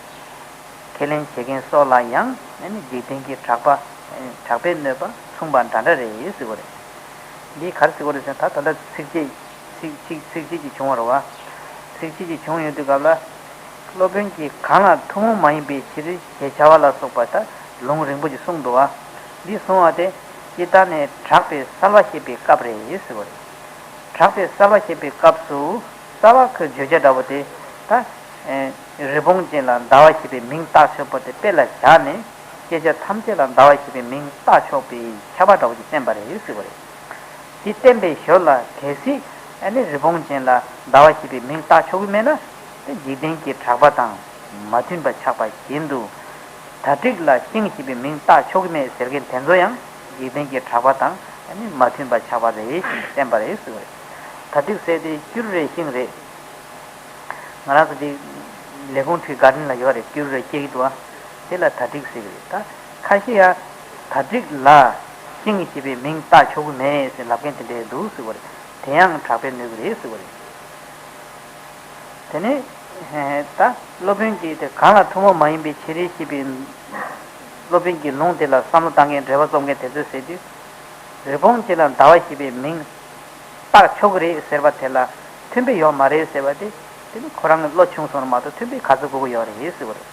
ཁས་ལེན་བྱེད་མཁན་སོགས་ལ་ཡང་། ཨ་ནི་འཇིག་རྟེན་གྱི་གྲགས་པ། གྲགས་པའི་གནོད་པ་མཚུངས་པ་འདྲ་འདྲ་རེད་ཟེར་བ་རེད། འདི་ག་རེ་ཟེར་བ་རེད་ཟེར་ན། ད་ད་ལྟ་ཚིགས་བཅད། ཚིག་ཚིག་ཚིགས་བཅད་ཅིག་བྱུང་བ་རེད་བ། ཚིགས་བཅད་ཅིག་བྱུང་ཡོང་དུས་སྐབས་ལ། སློབ་དཔོན་གྱིས་གང་ལ་ཐུན་མོང་མ་ཡིན་པའི་ཕྱིར་ཞེས་བྱ་བ་ལ་སོགས་པ་ད་ལུང་རིང་པོ་ཅིག་གསུངས་འདུག་བ། འདི་གསུངས་པ་དེ་སྤྱིར་བཏང་ནས་གྲགས་པའི་གསལ་བ་བཤད་པའི་སྐབས་རེད་ཟེར་བ་རེད། གྲགས་པའི་གསལ་བ་བཤད་པའི་སྐབས་སུ། རྩ་བ་ཁོའི་བརྗོད་བྱ་འདྲ་བོ་དེ་ད། རི་བོང་ཅན་ལ་ཟླ་བ་ཞེས་པའི་མིང་བཏགས་ཆོག་པ་དེ་དཔེ་ལ་བཞག་ནས། སྐད་ཆ་ཐམས་ཅད་ལ་ཟླ་བ་ཞེས་པའི་མིང་བཏགས་ཆོག་པའི་ཁྱབ་པ་འདྲ་བོ་ཅིག་བསྟན་པ་རེད་ཟེར་བ་རེད། དེ་བསྟན་པའི་ཞོར་ལ་གལ་སྲིད། ཨ་ནི་རི་བོང་ཅན་ལ་ཟླ་བ་ཞེས་པའི་མིང་བཏགས་ཆོག་གི་མེད་ན། དེ་འཇིག་རྟེན་གྱི་གྲགས་པ་དང་མ་མཐུན་པ་ཆགས་པ་བཞིན་དུ། གྲ་སྒྲིག་ལ་ཤིང་ཞེས་པའི་མིང་བཏགས་ཆོག་གི་མེད་ཟེར་མཁན་དེ་ཚོ་ཡང་འཇིག་རྟེན་གྱི་གྲགས་པ་དང་ཨ་ནི་མ་མཐུན་པ་ཆགས་པ་རེད་ཞེས་བསྟན་པ་རེད་ཟེར་བ་རེད། གྲ་སྒྲིག་ཟེར་དེ་སྐྱུ་རུ་རའི་ཤིང་རེད། ང་རང་ཚོ་འདི་ལས་ཁུངས་ཁྲུའི་དགའ་ལྡན་ལ་ཡོད་རེད། སྐྱུ་རུ་ར་སྐྱེ་གི་འདུག་ཨ། དེ་ལ་གྲ་སྒྲིག་ཟེར་གི་རེད་ད། ཁ་ཤས་ཡང་གྲ་སྒྲིག་ལ་ཤིང་ཞེས་པའི་མིང་བཏགས་ཆོག་གི་མེད་ཟེར་ལབ་མཁན་དེ་འདྲས་འདུག་ཟེར་བ་རེད། དེ་ཡང་གྲགས་པས་གནོད་གི་རེད་ཟེར་བ་རེད། དེ་ནས་ད་སློབ་དཔོན་གྱིས་དེ་གང་ལ་ཐུན་མོང་མ་ཡིན་པའི་ཕྱིར་ཞེས་པའི་སློབ་དཔོན་གྱི་ལུང་དེ་ལ་བསམ་བློ་བཏང་མཁན་འགྲེལ་པ་རྩོམ་མཁན་དེ་ཚོས་ཟེར་དུས། རི་བོང་ཅན་ལ་ཟླ་བ་ཞེས་པའི་མིང་བཏགས་ཆོག་གི་རེད་ཟེར་བ་དེ་ལ་མཐུན་པའི་ཡོད་མ་རེད་ཟེར་བ་དེ། དེ་ནི་ཁོ་རང་གི་བློ་ཆུང་སོང་བ་མ་གཏོགས་མཐུན་པའི་ག་ཚོད་དགོས་ཀྱི་ཡོད་རེད་ཟེར་བ་རེད།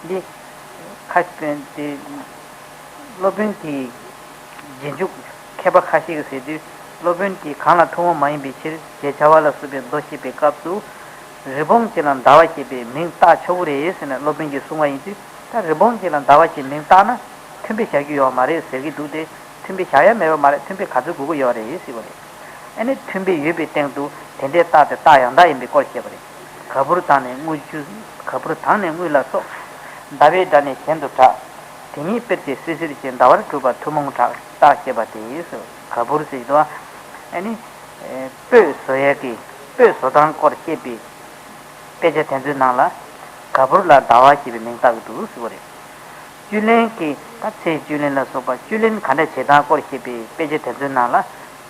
འདི་ཁ་དེ་སློབ་དཔོན་གྱི་རྗེས་འཇུག་མཁས་པ་ཁ་ཤས་ཀྱིས་ཟེར་དུས། སློབ་དཔོན་གྱིས་གང་ལ་ཐུན་མོང་མ་ཡིན་པའི་ཕྱིར་ཞེས་བྱ་བ་ལ་སོགས་པའི་མདོ་བཤད་པའི་སྐབས་སུ། རི་བོང་ཅན་ལ་ཟླ་བ་ཞེས་པའི་མིང་བཏགས་ཆོག་གི་རེད་ཟེར་ནས་སློབ་དཔོན་གྱིས་གསུངས་པ་ཡིན་དུས། ད་རི་བོང་ཅན་ལ་ཟླ་བ་ཞེས་མིང་བཏགས་ན་མཐུན་པའི་བྱ་རྒྱུ་ཡོད་མ་རེད་ཟེར་གྱི་འདུག་སྟེ། མཐུན་པའི་བྱ་ཡ་མེད་པ་མ་རེད། མཐུན་པའི་ག་ཚོད་དགོས་ཀྱི་ཡོད་རེད་ཟེར་བ་རེད། ཨ་ནི་མཐུན་པའི་ཡོད་པའི་སྟེང་དུ་དེ་འདྲའི་རྟགས་དེ་རྟགས་ཡང་དག་ཡིན་པའི་སྐོར་བཤད་པ་རེད། ག་བུར་དང་ནི་དངུལ་ཆུ། ག་བུར་དང་ནི་དངུལ་ལ་སོགས། ཟླ་བའི་སྒྲ་ནི་གཞན་དུ་གྲགས། དེ་ཉིད་དཔེར་བྱས་སྲིད་ཞིར་གྱི་ཟླ་བར་གྲུབ་པ་ཐུན་མོང་གྲགས་རྟགས་བཤད་པ་དེ་ཡིས་སོ། ག་བུར་ཟེར་གྱི་འདུག་ཨ་ནི། སྤོས་བཟོ་ཡས་ཀྱི་སྤོས་བཟོ་སྟངས་སྐོར་བཤད་པའི་དཔེ་ཆ་དེ་ཚོའི་ནང་ལ། ག་བུར་ལ་ཟླ་བ་ཞེས་པའི་མིང་བཏགས་ཀྱི་འདུག་ཟེར་བ་རེད། བཅུད་ལེན་གྱི་ད་ཚེས་བཅུད་ལེན་ལ་སོགས་པ་བཅུད་ལེན་ག་འདྲ་བྱེད་སྟངས་སྐོར་བཤད་པའི་དཔེ་ཆ་དེ་ཚོའི་ནང་ལ།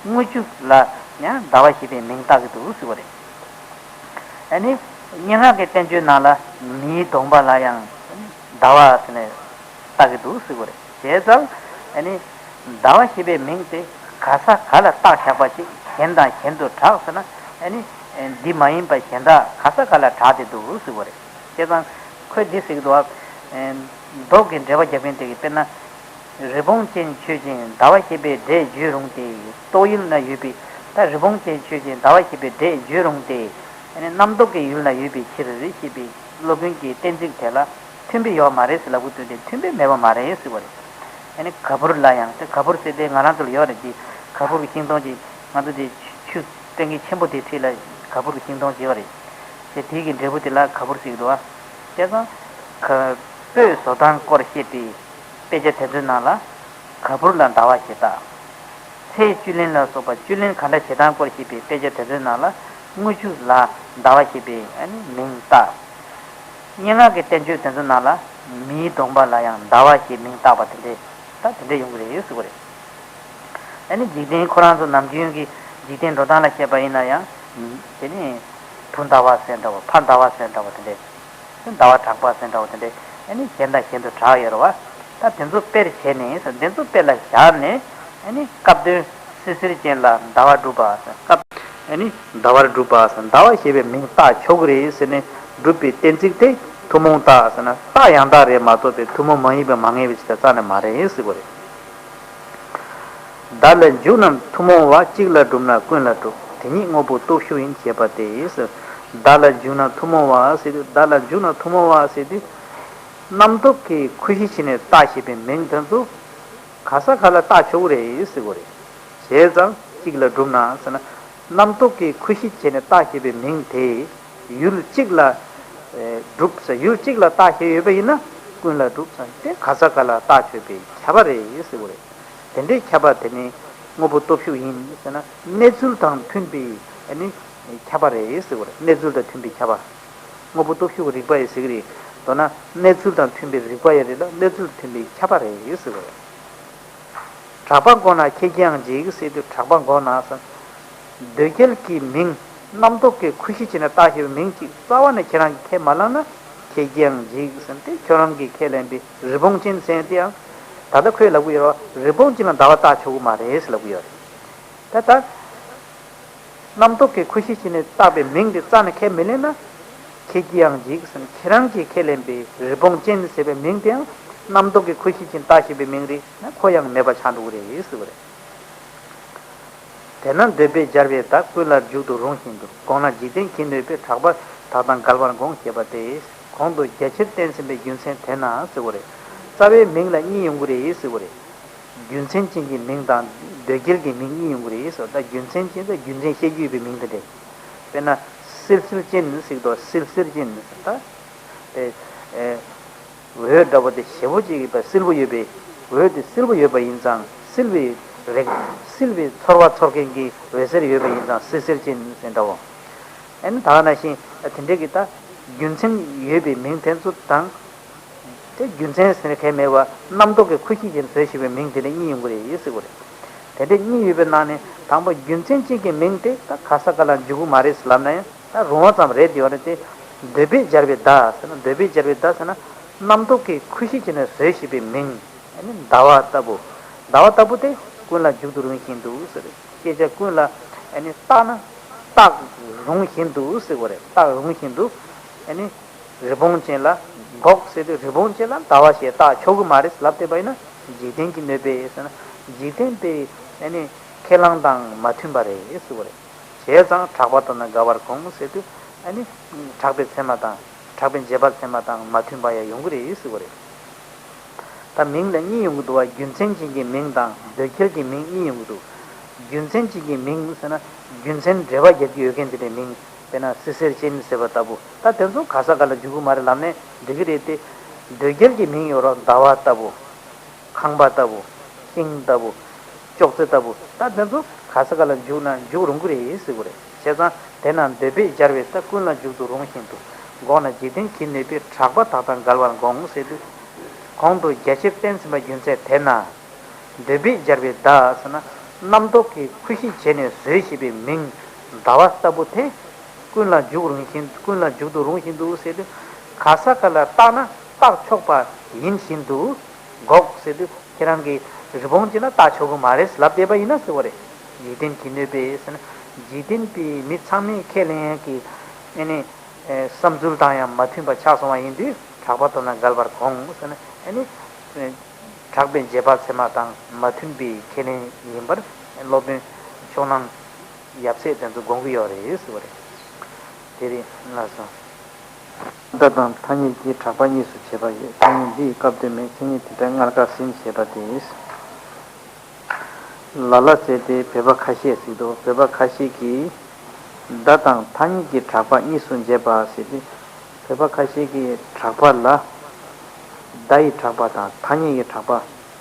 དངུལ་ཆུ་ལ་ཡང་ཟླ་བ་ཞེས་པའི་མིང་བཏགས་ཀྱི་འདུག་ཟེར་བ་རེད། ཨ་ནི། སྙན་ངག་གི་བསྟན་བཅོས་ནང་ལ་མིའི་གདོང་པ་ལ་ཡང་ཟླ་བ་ཟེར་ནས་བཏགས་ཀྱི་འདུག་ཟེར་བ་རེད། བྱས་ཙང་ཨ་ནི། ཟླ་བ་ཞེས་པའི་མིང་དེ་ག་ས་ག་ལ་བཏགས་བཞག་པ་ཅིག་གཞན་དང་གཞན་དུ་གྲགས་ཟེར་ན། ཨ་ནི། འདི་མ་ཡིན་པ་གཞན་དག་ག་ས་ག་ལ་གྲགས་ཏེ་འདུག་ཟེར་བ་རེད། བྱས་ཙང་ཁོས་འདི་ཟེར་གྱི་འདུག་བ། མདོ་གི་འགྲེལ་པ་རྒྱག་མཁན་དེ་གིས་དཔེར་ན། རི་བོང་ཅན་ཆོས་ཅན་ཟླ་བ་ཞེས་པའི་སྒྲས་བརྗོད་རུང་སྟེ། ཏོག་དབྱིབས་ན་ཡོད་པའི། ད་རི་བོང་ཅན་ཆོས་ཅན་ཟླ་བ་ཞེས་པའི་སྒྲས་བརྗོད་རུང་སྟེ། ཨ་ནི་རྣམ་རྟོག་གི་ཡུལ་ན་ཡོད་པའི་ཕྱིར་ཞེས་པའི་སློབ་དཔོན་གྱི་གཏན་ཚིགས་དེ་ལ་མཐུན་པའི་ཡོད་མ་རེད་ཟེར་ལབ་དགོས་དོན་དེ་མཐུན་པའི་མེད་པ་མ་རེད་ཟེར་བ་རེད། ཨ་ནི་ག་བུར་ལ་ཡང་དེ་ག་བུར་ཟེར་དེ་ང་རང་ཚོ་ལ་ཡོད་རེད་དེ། ག་བུར་གྱི་ཤིང་སྡོང་ཅིག་ང་ཚོ་དེ་ཆུ་ཆུ་སྟེང་གི་ཆེན་པོ་དེའི་འཁྲིས་ལ་ག་བུར་གྱི་ཤིང་སྡོང་ཅིག་ཡོད་རེད། དེ་དེའི་གི་འབྲས་བུ་དེ་ལ་ག་བུར་ཟེར་གྱི་འདུག་བ། བྱས་ཙང་། ག་སྤོས་བཟོ་སྟངས་སྐོར་བཤད་པའི་དཔེ་ཆ་དེ་ཚོའི་ནང་ལ། ག་བུར་ལ་ཟླ་བ་ཞེས་བཏགས། ཚེས་བཅུད་ལེན་ལ་སོགས་པ་བཅུད་ལེན་ག་འདྲ་བྱེད་སྟངས་སྐོར་བཤད་པའི་དཔེ་ཆ་དེ་ཚོའི་ནང་ལ། དངུལ་ཆུ་ལ་ཟླ་བ་ཞེས་པའི་ཨ་ནི་མིང་བཏགས། སྙན་ངག་གི་བསྟན་བཅོས་དེ་ཚོའི་ནང་ལ། མིའི་གདོང་པ་ལ་ཡང་ཟླ་བ་ཞེས་མིང་བཏགས་པ་དེ་འདྲའི། ད་དེ་འདྲ་ཡོང་གི་རེད་ཟེར་བ་རེད། ཨ་ནི་འཇིག་རྟེན་ཁོ་རང་ཚོ་ནམ་རྒྱུན་གྱི་འཇིག་རྟེན་འགྲོ་སྟངས་ལ་བཤད་པ་ཡིན་ན་ཡང་། དེ་ནི། བུ་ཟླ་བ་ཟེར་འདྲ་བ། ཕ་ཟླ་བ་ཟེར་འདྲ་བ་དེ་འདྲས། ཟླ་བ་གྲགས་པ་ཟེར་འདྲ་བ་དེ་འདྲས། ཨ་ནི་གཞན་དང་གཞན་དུ་གྲགས་ཡོད་རེད་བ། ད་དེ་ཚོ་དཔེར་བྱས་ནས་ཟེར། དེ་ཚོ་དཔེ་ལ་བཞག་ནས། ཨ་ནི་སྐབས་དོན་སིལ་སིལ་ཅན་ལ་ཟླ་བ་སྒྲུབ་པ་ཟེར། སྐབས། ཨ་ནི་ཟླ་བར་སྒྲུབ་པ་ཟེར། ཟླ་བ་ཞེས་པའི་མིང་བཏགས་ཆོག་གི་རེད་ཟེར་ནས་སྒྲུབ་པའི་གཏན་ཚིགས་དེ་ཐུན་མོང་བཏགས་ཟེར་ན། རྟགས་ཡང་དག་རེད་མ་གཏོགས་པའི་ཐུན་མོང་མ་ཡིན་པའི་མ་ངེས་པའི་ཕྱིར་རྩ་ནས་མ་རེད་ཟེར་གྱི་རེད། བརྡ་ལ་འཇུག་རྣམས་ཐུན་མོང་བ། གཅིག་ལ་གྲུབ་ན་ཀུན་ལ་གྲུབ། དེ་ཉིད་དངོས་པོའི་སྟོབས་ཤུགས་ཡིན། ཞེས་པ་སྟེ། བརྡ་ལ་འཇུག་རྣམས་ཐུན་མོང་བ་ཟེར་དུས། བརྡ་ལ་འཇུག་རྣམས་ཐུན་མོང་བ་ཟེར་དུས། རྣམ་རྟོག་གི་ཁུ་བྱུག་བྱས་ནས་བཏགས་བཞག་པའི་མིང་དེ་ཚོ་ག་ས་ག་ལ་བཏགས་ཆོག་གི་རེད་ཟེར་གྱི་རེད། བྱས་ཙང་གཅིག་ལ་གྲུབ་ན་ཟེར་ན། རྣམ་རྟོག་གི་ཁུ་བྱུག་བྱས་ནས་བཏགས་བཞག་པའི་མིང་དེ་ཡུལ་གཅིག་ལ་ཨེ་གྲུབ་ཟེར། ཡུལ་གཅིག་ལ་བཏགས་བཞག་ཡོད་པ་ཡིན་ན་ཀུན་ལ་གྲུབ་ཟེར། དེ་ག་ས་ག་ལ་བཏགས་ཆོག་པའི་ཁྱབ་པ་རེད་ཟེར་གྱི་རེད། དེ་འདྲའི་ཁྱབ་པ་དེ་ནི་དངོས་པོའི་སྟོབས་ཤུགས་ཡིན་ཟེར་ན། གནས་ཚུལ་དང་མཐུན་པའི་ཨ་ནི་ཁྱབ་པ་རེད་ཟེར་གྱི་རེད། གནས་ཚུལ་དང་མཐུན་པའི་ཁྱབ་པ། དངོས་པོའི་སྟོབས་ཤུགས་ཀྱི་རིགས་པ་ཡིན་ཟེར་གྱི་རེད། མདོར་ན་གནས་ཚུལ་དང་མཐུན་པའི་རིགས་པ་ཡང་རེད་ལ། གནས་ཚུལ་མཐུན་པའི་ཁྱབ་པ་རེད་ཟེར་གྱི་རེད། གྲགས་པ་འགོག་ན་ཁྱེད་ཀྱིས་ཡང་འཇིག་ཟེར་དུས། གྲགས་པ་འགོག་ན་ཟེར། འདོད་རྒྱལ་གྱི་མིང་། རྣམ་རྟོག་གི་ཁུ་བྱུག་བྱས་ནས་བཏགས་བཞག་པའི་མིང་གཅིག་རྩ་བ་ནས་ཁྱེད་རང་གིས་ཁས་མ་བླངས་ན། ཁྱེད་ཀྱིས་ཡང་འཇིག་ཟེར་ཏེ། ཁྱོད་རང་གིས་ཁས་ལེན་པའི་རི་བོང་ཅན་ཟེར་དེ་ཡང་། ད་ལྟ་ཁོས་ལབ་ཀྱི་ཡོད་རེད་བ། རི་བོང་ཅན་ལ་ཟླ་བ་བཏགས་ཆོག་གི་མ་རེད་ཟེར་ལབ་ཀྱི་ཡོད་རེད། ད་ལྟ། རྣམ་རྟོག་གི་ཁུ་བྱུག་བྱས་ནས་བཏགས་པའི་མིང་དེ་རྩ་ནས་ཁས་མི་ལེན་ན། ཁྱེད་ཀྱིས་ཡང་འཇིག་ཟེར་ནས་ཁྱེད་རང་གིས་ཁས་ལེན་པའི་རི་བོང་ཅན་ཟེར་བའི་མིང་དེའང་རྣམ་རྟོག་གི་ཁུ་བྱུག་བྱས་ནས་བཏགས་བཞག་པའི་མིང་རེད་ན། ཁོ་ཡང་མེད་པ་ཆགས་འགྲོ་གི་རེད་ཟེར་བ་རེད། དེས་ན་འདོད་པས་སྦྱར་བའི་བརྡ། ཀུན་ལ་འཇུག་ཏུ་རུང་བཞིན་དུ། འགོག་ན་འཇིག་རྟེན་གྱིས་གནོད་པའི། གྲགས་པ་དག་དང་འགལ་བར་འགོང་། ཞེས་པ་སྟེ། གོང་དུ་རྒྱ་ཆེར་བསྟན་ཟིན་པའི་རྒྱུ་མཚན་དེས་ན་ཟེར་བ་རེད། རྩ་བའི་མིང་ལ་གཉིས་ཡོང་གི་རེད་ཟེར་བ་རེད། རྒྱུ་མཚན་ཅན་གྱི་མིང་དང་འདོད་རྒྱལ་གྱི་མིང་གཉིས་ཡོང་གི་རེད་ཟེར། ད་རྒྱུ་མཚན་ཅན་དང་རྒྱུ་མཚན་བཤད་རྒྱུ་ཡོད་པའི་མིང་དེ་འདྲ། དཔེར་ན་སིལ་སིལ་ཅན་ཟེར་དུས། སིལ་སིལ་ཅན་ཟེར་ད། དེ་ཨེ། འོད་འདྲ་བོ་དེ་ཞེ་པོ་ཅིག་ཡོད་པ། བསིལ་པོ་ཡོད་པའི། འོད་དེ་བསིལ་པོ་ཡོད་པ་ཡིན་ཙང་། བསིལ་བའི་རེག་བསིལ་བའི་ཚོར་བ་ཚོར་མཁན་གྱི་འོད་ཟེར་ཡོད་པ་ཡིན་ཙང་། སིལ་སིལ་ཅན་ཟེར་འདྲ་བོ། ཨ་ནི་ད་ག་ནང་བཞིན་དེ་འདྲའི་གི་ད་རྒྱུ་མཚན་ཡོད་པའི་མིང་དེ་ཚོ་དང་། དེ་རྒྱུ་མཚན་ཟེར་མཁན་མེད་པ། རྣམ་རྟོག་གི་ཁུ་བྱུག་ཅན་བཟོས་བྱས་པའི་མིང་དེ་འདྲ་གཉིས་ཡོང་གི་རེད་ཟེར་གྱི་རེད། དེ་འདྲ་གཉིས་ཡོད་པའི་ནང་ནས་དང་པོ་རྒྱུ་མཚན་ཅན་གྱི་མིང་དེ་ད་ག་ས་ག་ལ་འཇུག་གི་མ་རེད་ལབ་ན་ཡང་། ད་རུང་བ་ཙམ་རེད་དེ་ཡོད་རེད་དེ། འདོད་པས་སྦྱར་བའི་བརྡ་ཟེར་ན། འདོད་པས་སྦྱར་བའི་བརྡ་ཟེར་ན། རྣམ་རྟོག་གི་ཁུ་བྱུག་བྱས་ནས་བཟོས་བྱས་པའི་མིང་། ཨ་ནི་ཟླ་བ་ལྟ་བུ། ཟླ་བ་ལྟ་བུ་དེ་ཀུན་ལ་འཇུག་ཏུ་རུང་བཞིན་དུ་ཟེར། སྐད་ཆ་ཀུན་ལ་ཨ་ནི་བཏགས་ན་བཏགས་རུང་བཞིན་དུ་ཟེར་བ་རེད། བཏགས་རུང་བཞིན་དུ། ཨ་ནི་རི་བོང་ཅན་ལ། འགོག་ཟེར་དུས་རི་བོང་ཅན་ལ་ཟླ་བ་ཞེས་བཏགས་ཆོག་གི་མ་རེད་ལབ་བསྡད་པ་ཡིན་ན། འཇིག་རྟེན་གྱིས་གནོད་པས་ཟེར་ན། འཇིག་རྟེན་པའི་ཨ་ནི་ཁས་བླངས་དང་མ་མཐུན་པ་རེད་ཟེར་བ་རེད། བྱས་ཙང་གྲགས་པ་དག་དང་འགལ་བར་འགོང་ཟེར་དུས། ཨ་ནི་གྲགས་པའི་ཚད་མ་དང་། གྲགས་པའི་རྗེས་དཔག་ཚད་མ་དང་མ་མཐུན་པ་ཡང་ཡོང་གི་རེད་ཟེར་བ་རེད། ད་མིང་ལ་གཉིས་ཡོང་གི་འདུག་བ། རྒྱུ་མཚན་ཅན་གྱི་མིང་དང་འདོད་རྒྱལ་གྱི་མིང་གཉིས་ཡོང་གི་འདུག་རྒྱུ་མཚན་ཅན་གྱི་མིང་ཟེར་ན། རྒྱུ་མཚན་འབྲེལ་བ་རྒྱག་གི་ཡོད་མཁན་དེ་འདྲའི་མིང་། དཔེར་ན་སིལ་སིལ་ཅན་ཟེར་བ་ལྟ་བུ། ད་དེ་ཚོ་ག་ས་ག་ལ་འཇུག་གི་མ་རེད་ལབ་ནས་འགྲིག་གི་རེད་དེ། འདོད་རྒྱལ་གྱི་མིང་ཡོད་རེད། ཟླ་བ་ལྟ་བུ། ཁང་པ་ལྟ་བུ། ཤིང་ལྟ་བུ། ཅོག་ཙེ་ལྟ་བུ། ད་དེ་ཚོ་ག་ས་ག་ལ་འཇུག་ན་འཇུག་རུང་གི་རེད་ཟེར་གྱི་རེད། བྱས་ཙང་དེས་ན་འདོད་པས་སྦྱར་བའི་བརྡ། ཀུན་ལ་འཇུག་ཏུ་རུང་བཞིན་དུ། འགོག་ན་འཇིག་རྟེན་གྱིས་གནོད་པའི། གྲགས་པ་དག་དང་འགལ་བར་འགོང་ཟེར་དུས། གོང་དུ་རྒྱ་ཆེར་བསྟན་ཟིན་པ་རྒྱུ་མཚན་དེས་ན། འདོད་པས་སྦྱར་བའི་བརྡ་ཟེར་ན། རྣམ་རྟོག་གི་ཁུ་བྱུག་བྱས་ནས་བཟོས་བྱས་པའི་མིང་ཟླ་བ་ལྟ་བུ་དེ། ཀུན་ལ་འཇུག་རུང་བཞིན། ཀུན་ལ་འཇུག་ཏུ་རུང་བཞིན་དུ་ཟེར་དུས། ག་ས་ག་ལ་བཏགས་ན་བཏགས་ཆོག་པ་ཡིན་བཞིན་དུ། འགོག་ཟེར་དུས་ཁྱེད་རང་གིས་རི་བོང་ཅན་ལ་བཏགས་ཆོག་གི་མ་རེད་ལབ་བསྡད་པ་ཡིན་ན་ཟེར་བ་རེད། འཇིག་རྟེན་གྱིས་གནོད་པས་ཟེར་ན། འཇིག་རྟེན་པའི་མི་ཚང་མས་ཁས་ལེན་ཡག་གི། ཨ་ནི། ཨེ། བསམ་ཚུལ་དང་ཡང་མ་མཐུན་པ་ཆགས་སོང་བ་ཡིན་དུས། གྲགས་པ་དག་དང་འགལ་བར་འགོང་ཟེར་ན། ཨ་ནི། ཨེ། གྲགས་པའི་རྗེས་དཔག་ཚད་མ་དང་མ་མཐུན་པའི་ཁས་ལེན་ཡིན་པར་སློབ་དཔོན་ཕྱོགས་གླང་ཡབ་སྲས་དེ་ཚོ་དགོངས་ཀྱི་ཡོད་རེད་ཟེར་བ་རེད། དེ་རིང་ལ་སོ། བརྡ་དང་ཐ་སྙད་ཀྱི་གྲགས་པ་གཉིས་སུ་འབྱེད་པ་ཡོད། ཐ་སྙད་འདི་ཡི་སྐབས་དོན་མེད། མཚན་ཉིད་དེ་ལྟར་སྔར་བཀར་ཟིན། ཞེས་པ་སྟེ། ལ་ལ་ཟེར་ཏེ་བོད་པ་ཁ་ཤས་ཟེར་འདུག་བོད་པ་ཁ་ཤས་ཀྱིས་བརྡ་དང་ཐ་སྙད་ཀྱི་གྲགས་པ་གཉིས་སུ་འབྱེད་པ་ཟེར་ཏེ། བོད་པ་ཁ་ཤས་ཀྱིས་གྲགས་པ་ལ་བརྡ་ཡི་གྲགས་པ་དང་ཐ་སྙད་ཀྱི་གྲགས་པ།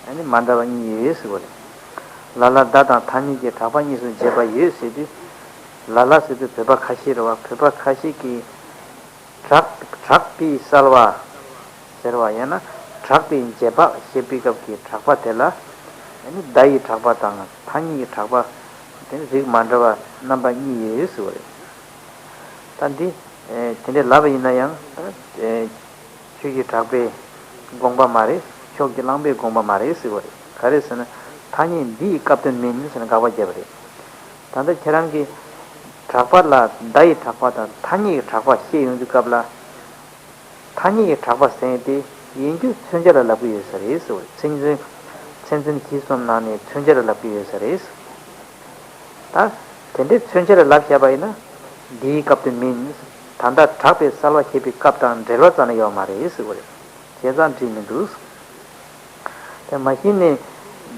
ཨ་ནི་མ་འདྲ་བ་གཉིས་ཡོད་ཟེར་བ་རེད། ལ་ལ་བརྡ་དང་ཐ་སྙད་ཀྱི་གྲགས་པ་གཉིས་སུ་འབྱེད་པ་ཡོད་ཟེར་དུས། ལ་ལ་ཟེར་དུས་བོད་པ་ཁ་ཤས་རེད་བ། བོད་པ་ཁ་ཤས་ཀྱིས་གྲགས་གྲགས་པའི་གསལ་བ་ཟེར་བ། ཡང་ན་གྲགས་པའི་རྗེས་དཔག་བཤད་པའི་སྐབས་ཀྱི་གྲགས་པ་དེ་ལ། ཨ་ནི་བརྡ་ཡི་གྲགས་པ་དང་ཐ་སྙད་ཀྱི་གྲགས་པ་དེ་རིགས་མ་འདྲ་བ་རྣམ་པ་གཉིས་ཡོད་ཟེར་བ་རེད། ད་འདི་དེ་འདྲའི་ལབ་པ་ཡིན་ན་ཡང་ད་ཆོས་ཀྱི་གྲགས་པའི་དགོངས་པ་མ་རེད། ཕྱོགས་ཀྱི་གླང་པོའི་དགོངས་པ་མ་རེད་ཟེར་བ་རེད། ག་རེ་ཟེར་ན་ཐ་སྙད་འདི་ཡི་སྐབས་དོན་མིན་ཟེར་ནས་དགག་པ་བརྒྱབ་པ་རེད། ད་ལྟ་ཁྱེད་རང་གིས་གྲགས་པ་ལ་བརྡ་ཡི་གྲགས་པ་དང་ཐ་སྙད་ཀྱི་གྲགས་པ་བཤད་ཡོང་དུས་སྐབས་ལ། ཐ་སྙད་ཀྱི་གྲགས་པ་ཟེར་ཡས་དེ་ཡིན་རྒྱུ་མཚོན་བྱ་ལ་ལབ་ཀྱི་ཡོད་ས་རེད་ཟེར་བ་རེད། མཚན་མཚོན་མཚན་མཚོན་གྱིས་གསུམ་ནང་ནས་མཚོན་བྱ་ལ་ལབ་ཀྱི་ཡོད་ས་རེད། ད་དེ་འདྲའི་མཚོན་བྱ་ལ་ལབ་བཞག་པ་ཡིན་ན་འདིའི་སྐབས་དོན་མིན། ད་ལྟ་གྲགས་པའི་གསལ་བ་ཞེས་པའི་སྐབས་དང་འབྲེལ་བ་རྩ་ནས་ཡོད་མ་རེད་ཟེར་བ་རེད། བྱས་ཙང་འགྲིག་མི་འདུག། དེ་མ་གཞི་ནས་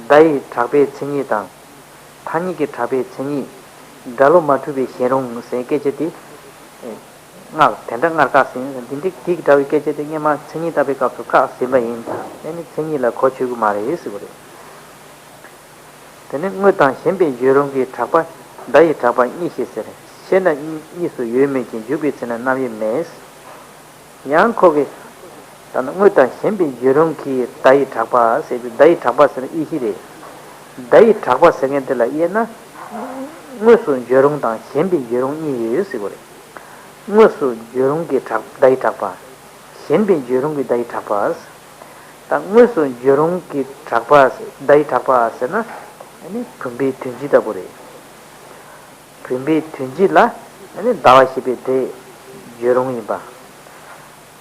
བརྡ་ཡི་གྲགས་པའི་མཚན་ཉིད་དང་། ཐ་སྙད་ཀྱི་གྲགས་པའི་མཚན་ཉིད། སྒྲ་བློ་མ་འཁྲུལ་བའི་ཞེན་རུང་ཟེར་སྐད་ཆ་དེ། སྔགས་དེ་འདྲ་སྔར་བཀག་ཟིན། འདི་འདྲའི་འདི་འདྲ་བའི་སྐད་ཆ་དེ་སྔོན་མ་མཚན་ཉིད་བཏགས་པའི་སྐབས་སུ་བཀག་ཟིན་པ་ཡིན། དེ་ནི་མཚན་ཉིད་ལ་གོ་ཆོད་ཀྱི་མ་རེད་ཟེར་བ་རེད། དེ་ནི་དངོས་དང་ཞེན་པའི་བརྗོད་རུང་གི་གྲགས་པ་བརྡ་ཡི་གྲགས་པ་གཉིས་ཞེས་ཟེར། ཤེ་ན་གཉིས་སུ་ཡོད་མོད་ཀྱི་འཇུག་པའི་ཚེ་ན་རྣམ་དབྱེ་མེད། ཡང་ཁོ་གིས་ད་ནི་དངོས་དང་ཞེན་པའི་བརྗོད་རུང་གི་བརྡ་ཡི་གྲགས་པ་ཟེར་དུས་བརྡ་ཡི་གྲགས་པ་ཟེར་ན་དབྱེ་གཞི་རེད། བརྡ་ཡི་གྲགས་པ་ཟེར་མཁན་དེ་ལ་དབྱེ་ན། དངོས་སུ་བརྗོད་རུང་དང་ཞེན་པའི་བརྗོད་རུང་གཉིས་ཡོད་ཟེར་བ་རེད། དངོས་སུ་བརྗོད་རུང་གི་གྲགས་བརྡ་ཡི་གྲགས་པ། ཞེན་པའི་བརྗོད་རུང་གི་བརྡ་ཡི་གྲགས་པ། ད་དངོས་སུ་བརྗོད་རུང་གི་གྲགས་པ་བརྡ་ཡི་གྲགས་པ་ཟེར་ན། ཨ་ནི་བུམ་པའི་དོན་སྤྱི་ལྟ་བུ་རེད། བུམ་པའི་དོན་སྤྱི་ལ་ཨ་ནི་ཟླ་བ་ཞེས་པའི་སྒྲས་བརྗོད་རུང་ཡིན་པ།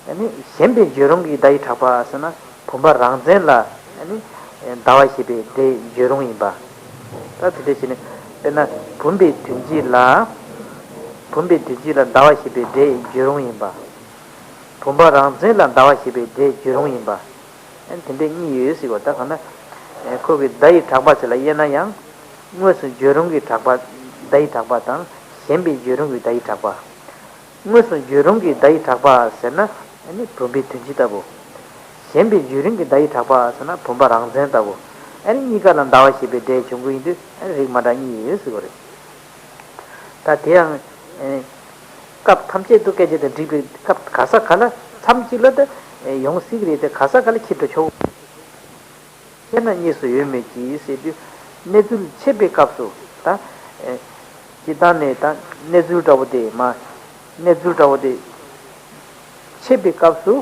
ཨ་ནི་ཞེན་པའི་བརྗོད་རུང་གི་བརྡ་ཡི་གྲགས་པ་ཟེར་ན་བུམ་པ་རང་མཚན་ལ་ཨ་ནི་ཟླ་བ་ཞེས་པའི་སྒྲས་བརྗོད་རུང་ཡིན་པ། ད་དེ་འདྲ་བྱས་ནས་དཔེར་ན་བུམ་པའི་དོན་སྤྱི་ལ། བུམ་པའི་དོན་སྤྱི་ལ་ཟླ་བ་ཞེས་པའི་སྒྲས་བརྗོད་རུང་ཡིན་པ། བུམ་པ་རང་མཚན་ལ་ཟླ་བ་ཞེས་པའི་སྒྲས་བརྗོད་རུང་ཡིན་པ། ཨ་ནི་དེ་འདྲས་གཉིས་ཡོད་ཟེར་བ། ད་གང་ན་ཁོ་གི་བརྡ་ཡི་གྲགས་པ་ཟེར་ལ་དབྱེ་ན་ཡང་། དངོས་སུ་བརྗོད་རུང་གི་གྲགས་པ་བརྡ་ཡི་གྲགས་པ་དང་ཞེན་པའི་བརྗོད་རུང་གི་བརྡ་ཡི་གྲགས་པ། དངོས་སུ་བརྗོད་རུང་གི་བརྡ་ཡི་གྲགས་པ་ཟེར་ན་ཨ་ནི་བུམ་པའི་དོན་སྤྱི་ལྟ་བུ། ཞེན་པའི་བརྗོད་རུང་གི་བརྡ་ཡི་གྲགས་པ་ཟེར་ན་བུམ་པ་རང་མཚན་ལྟ་བུ། ཨ་ནི་གཉིས་ཀ་ལ་ཟླ་བ་ཞེས་པའི་སྒྲས་འབྱུང་གི་ཡིན་དུས་ཨ་ནི་རིགས་མ་འདྲ་གཉིས་ཡོད་ཟེར་བ་རེད། ད་དེ་ཡང་། ཨེ། སྐབས་ཐམས་ཅད་དུ་སྐད་ཆ་དེ་འགྲིག་པའི་སྐབས་ག་ས་ག་ལ་མཚམས་གཅིག་ལ་དེ་ཡོང་སྲིད་ཀྱི་རེད་དེ་ག་ས་ག་ལ་ཁྱེར་འགྲོ་ཆོག། ཤེ་ན་གཉིས་སུ་ཡོད་མོད་ཀྱི་ཟེར་དུས་གནས་ཚུལ་ཕྱེ་བའི་སྐབས་སུ་ད། ཨེ། སྤྱིར་བཏང་ནས་ད་གནས་ཚུལ་འདྲ་བོ་དེ་མ། གནས་ཚུལ་འདྲ་བོ་དེ། ཕྱེ་བའི་སྐབས་སུ་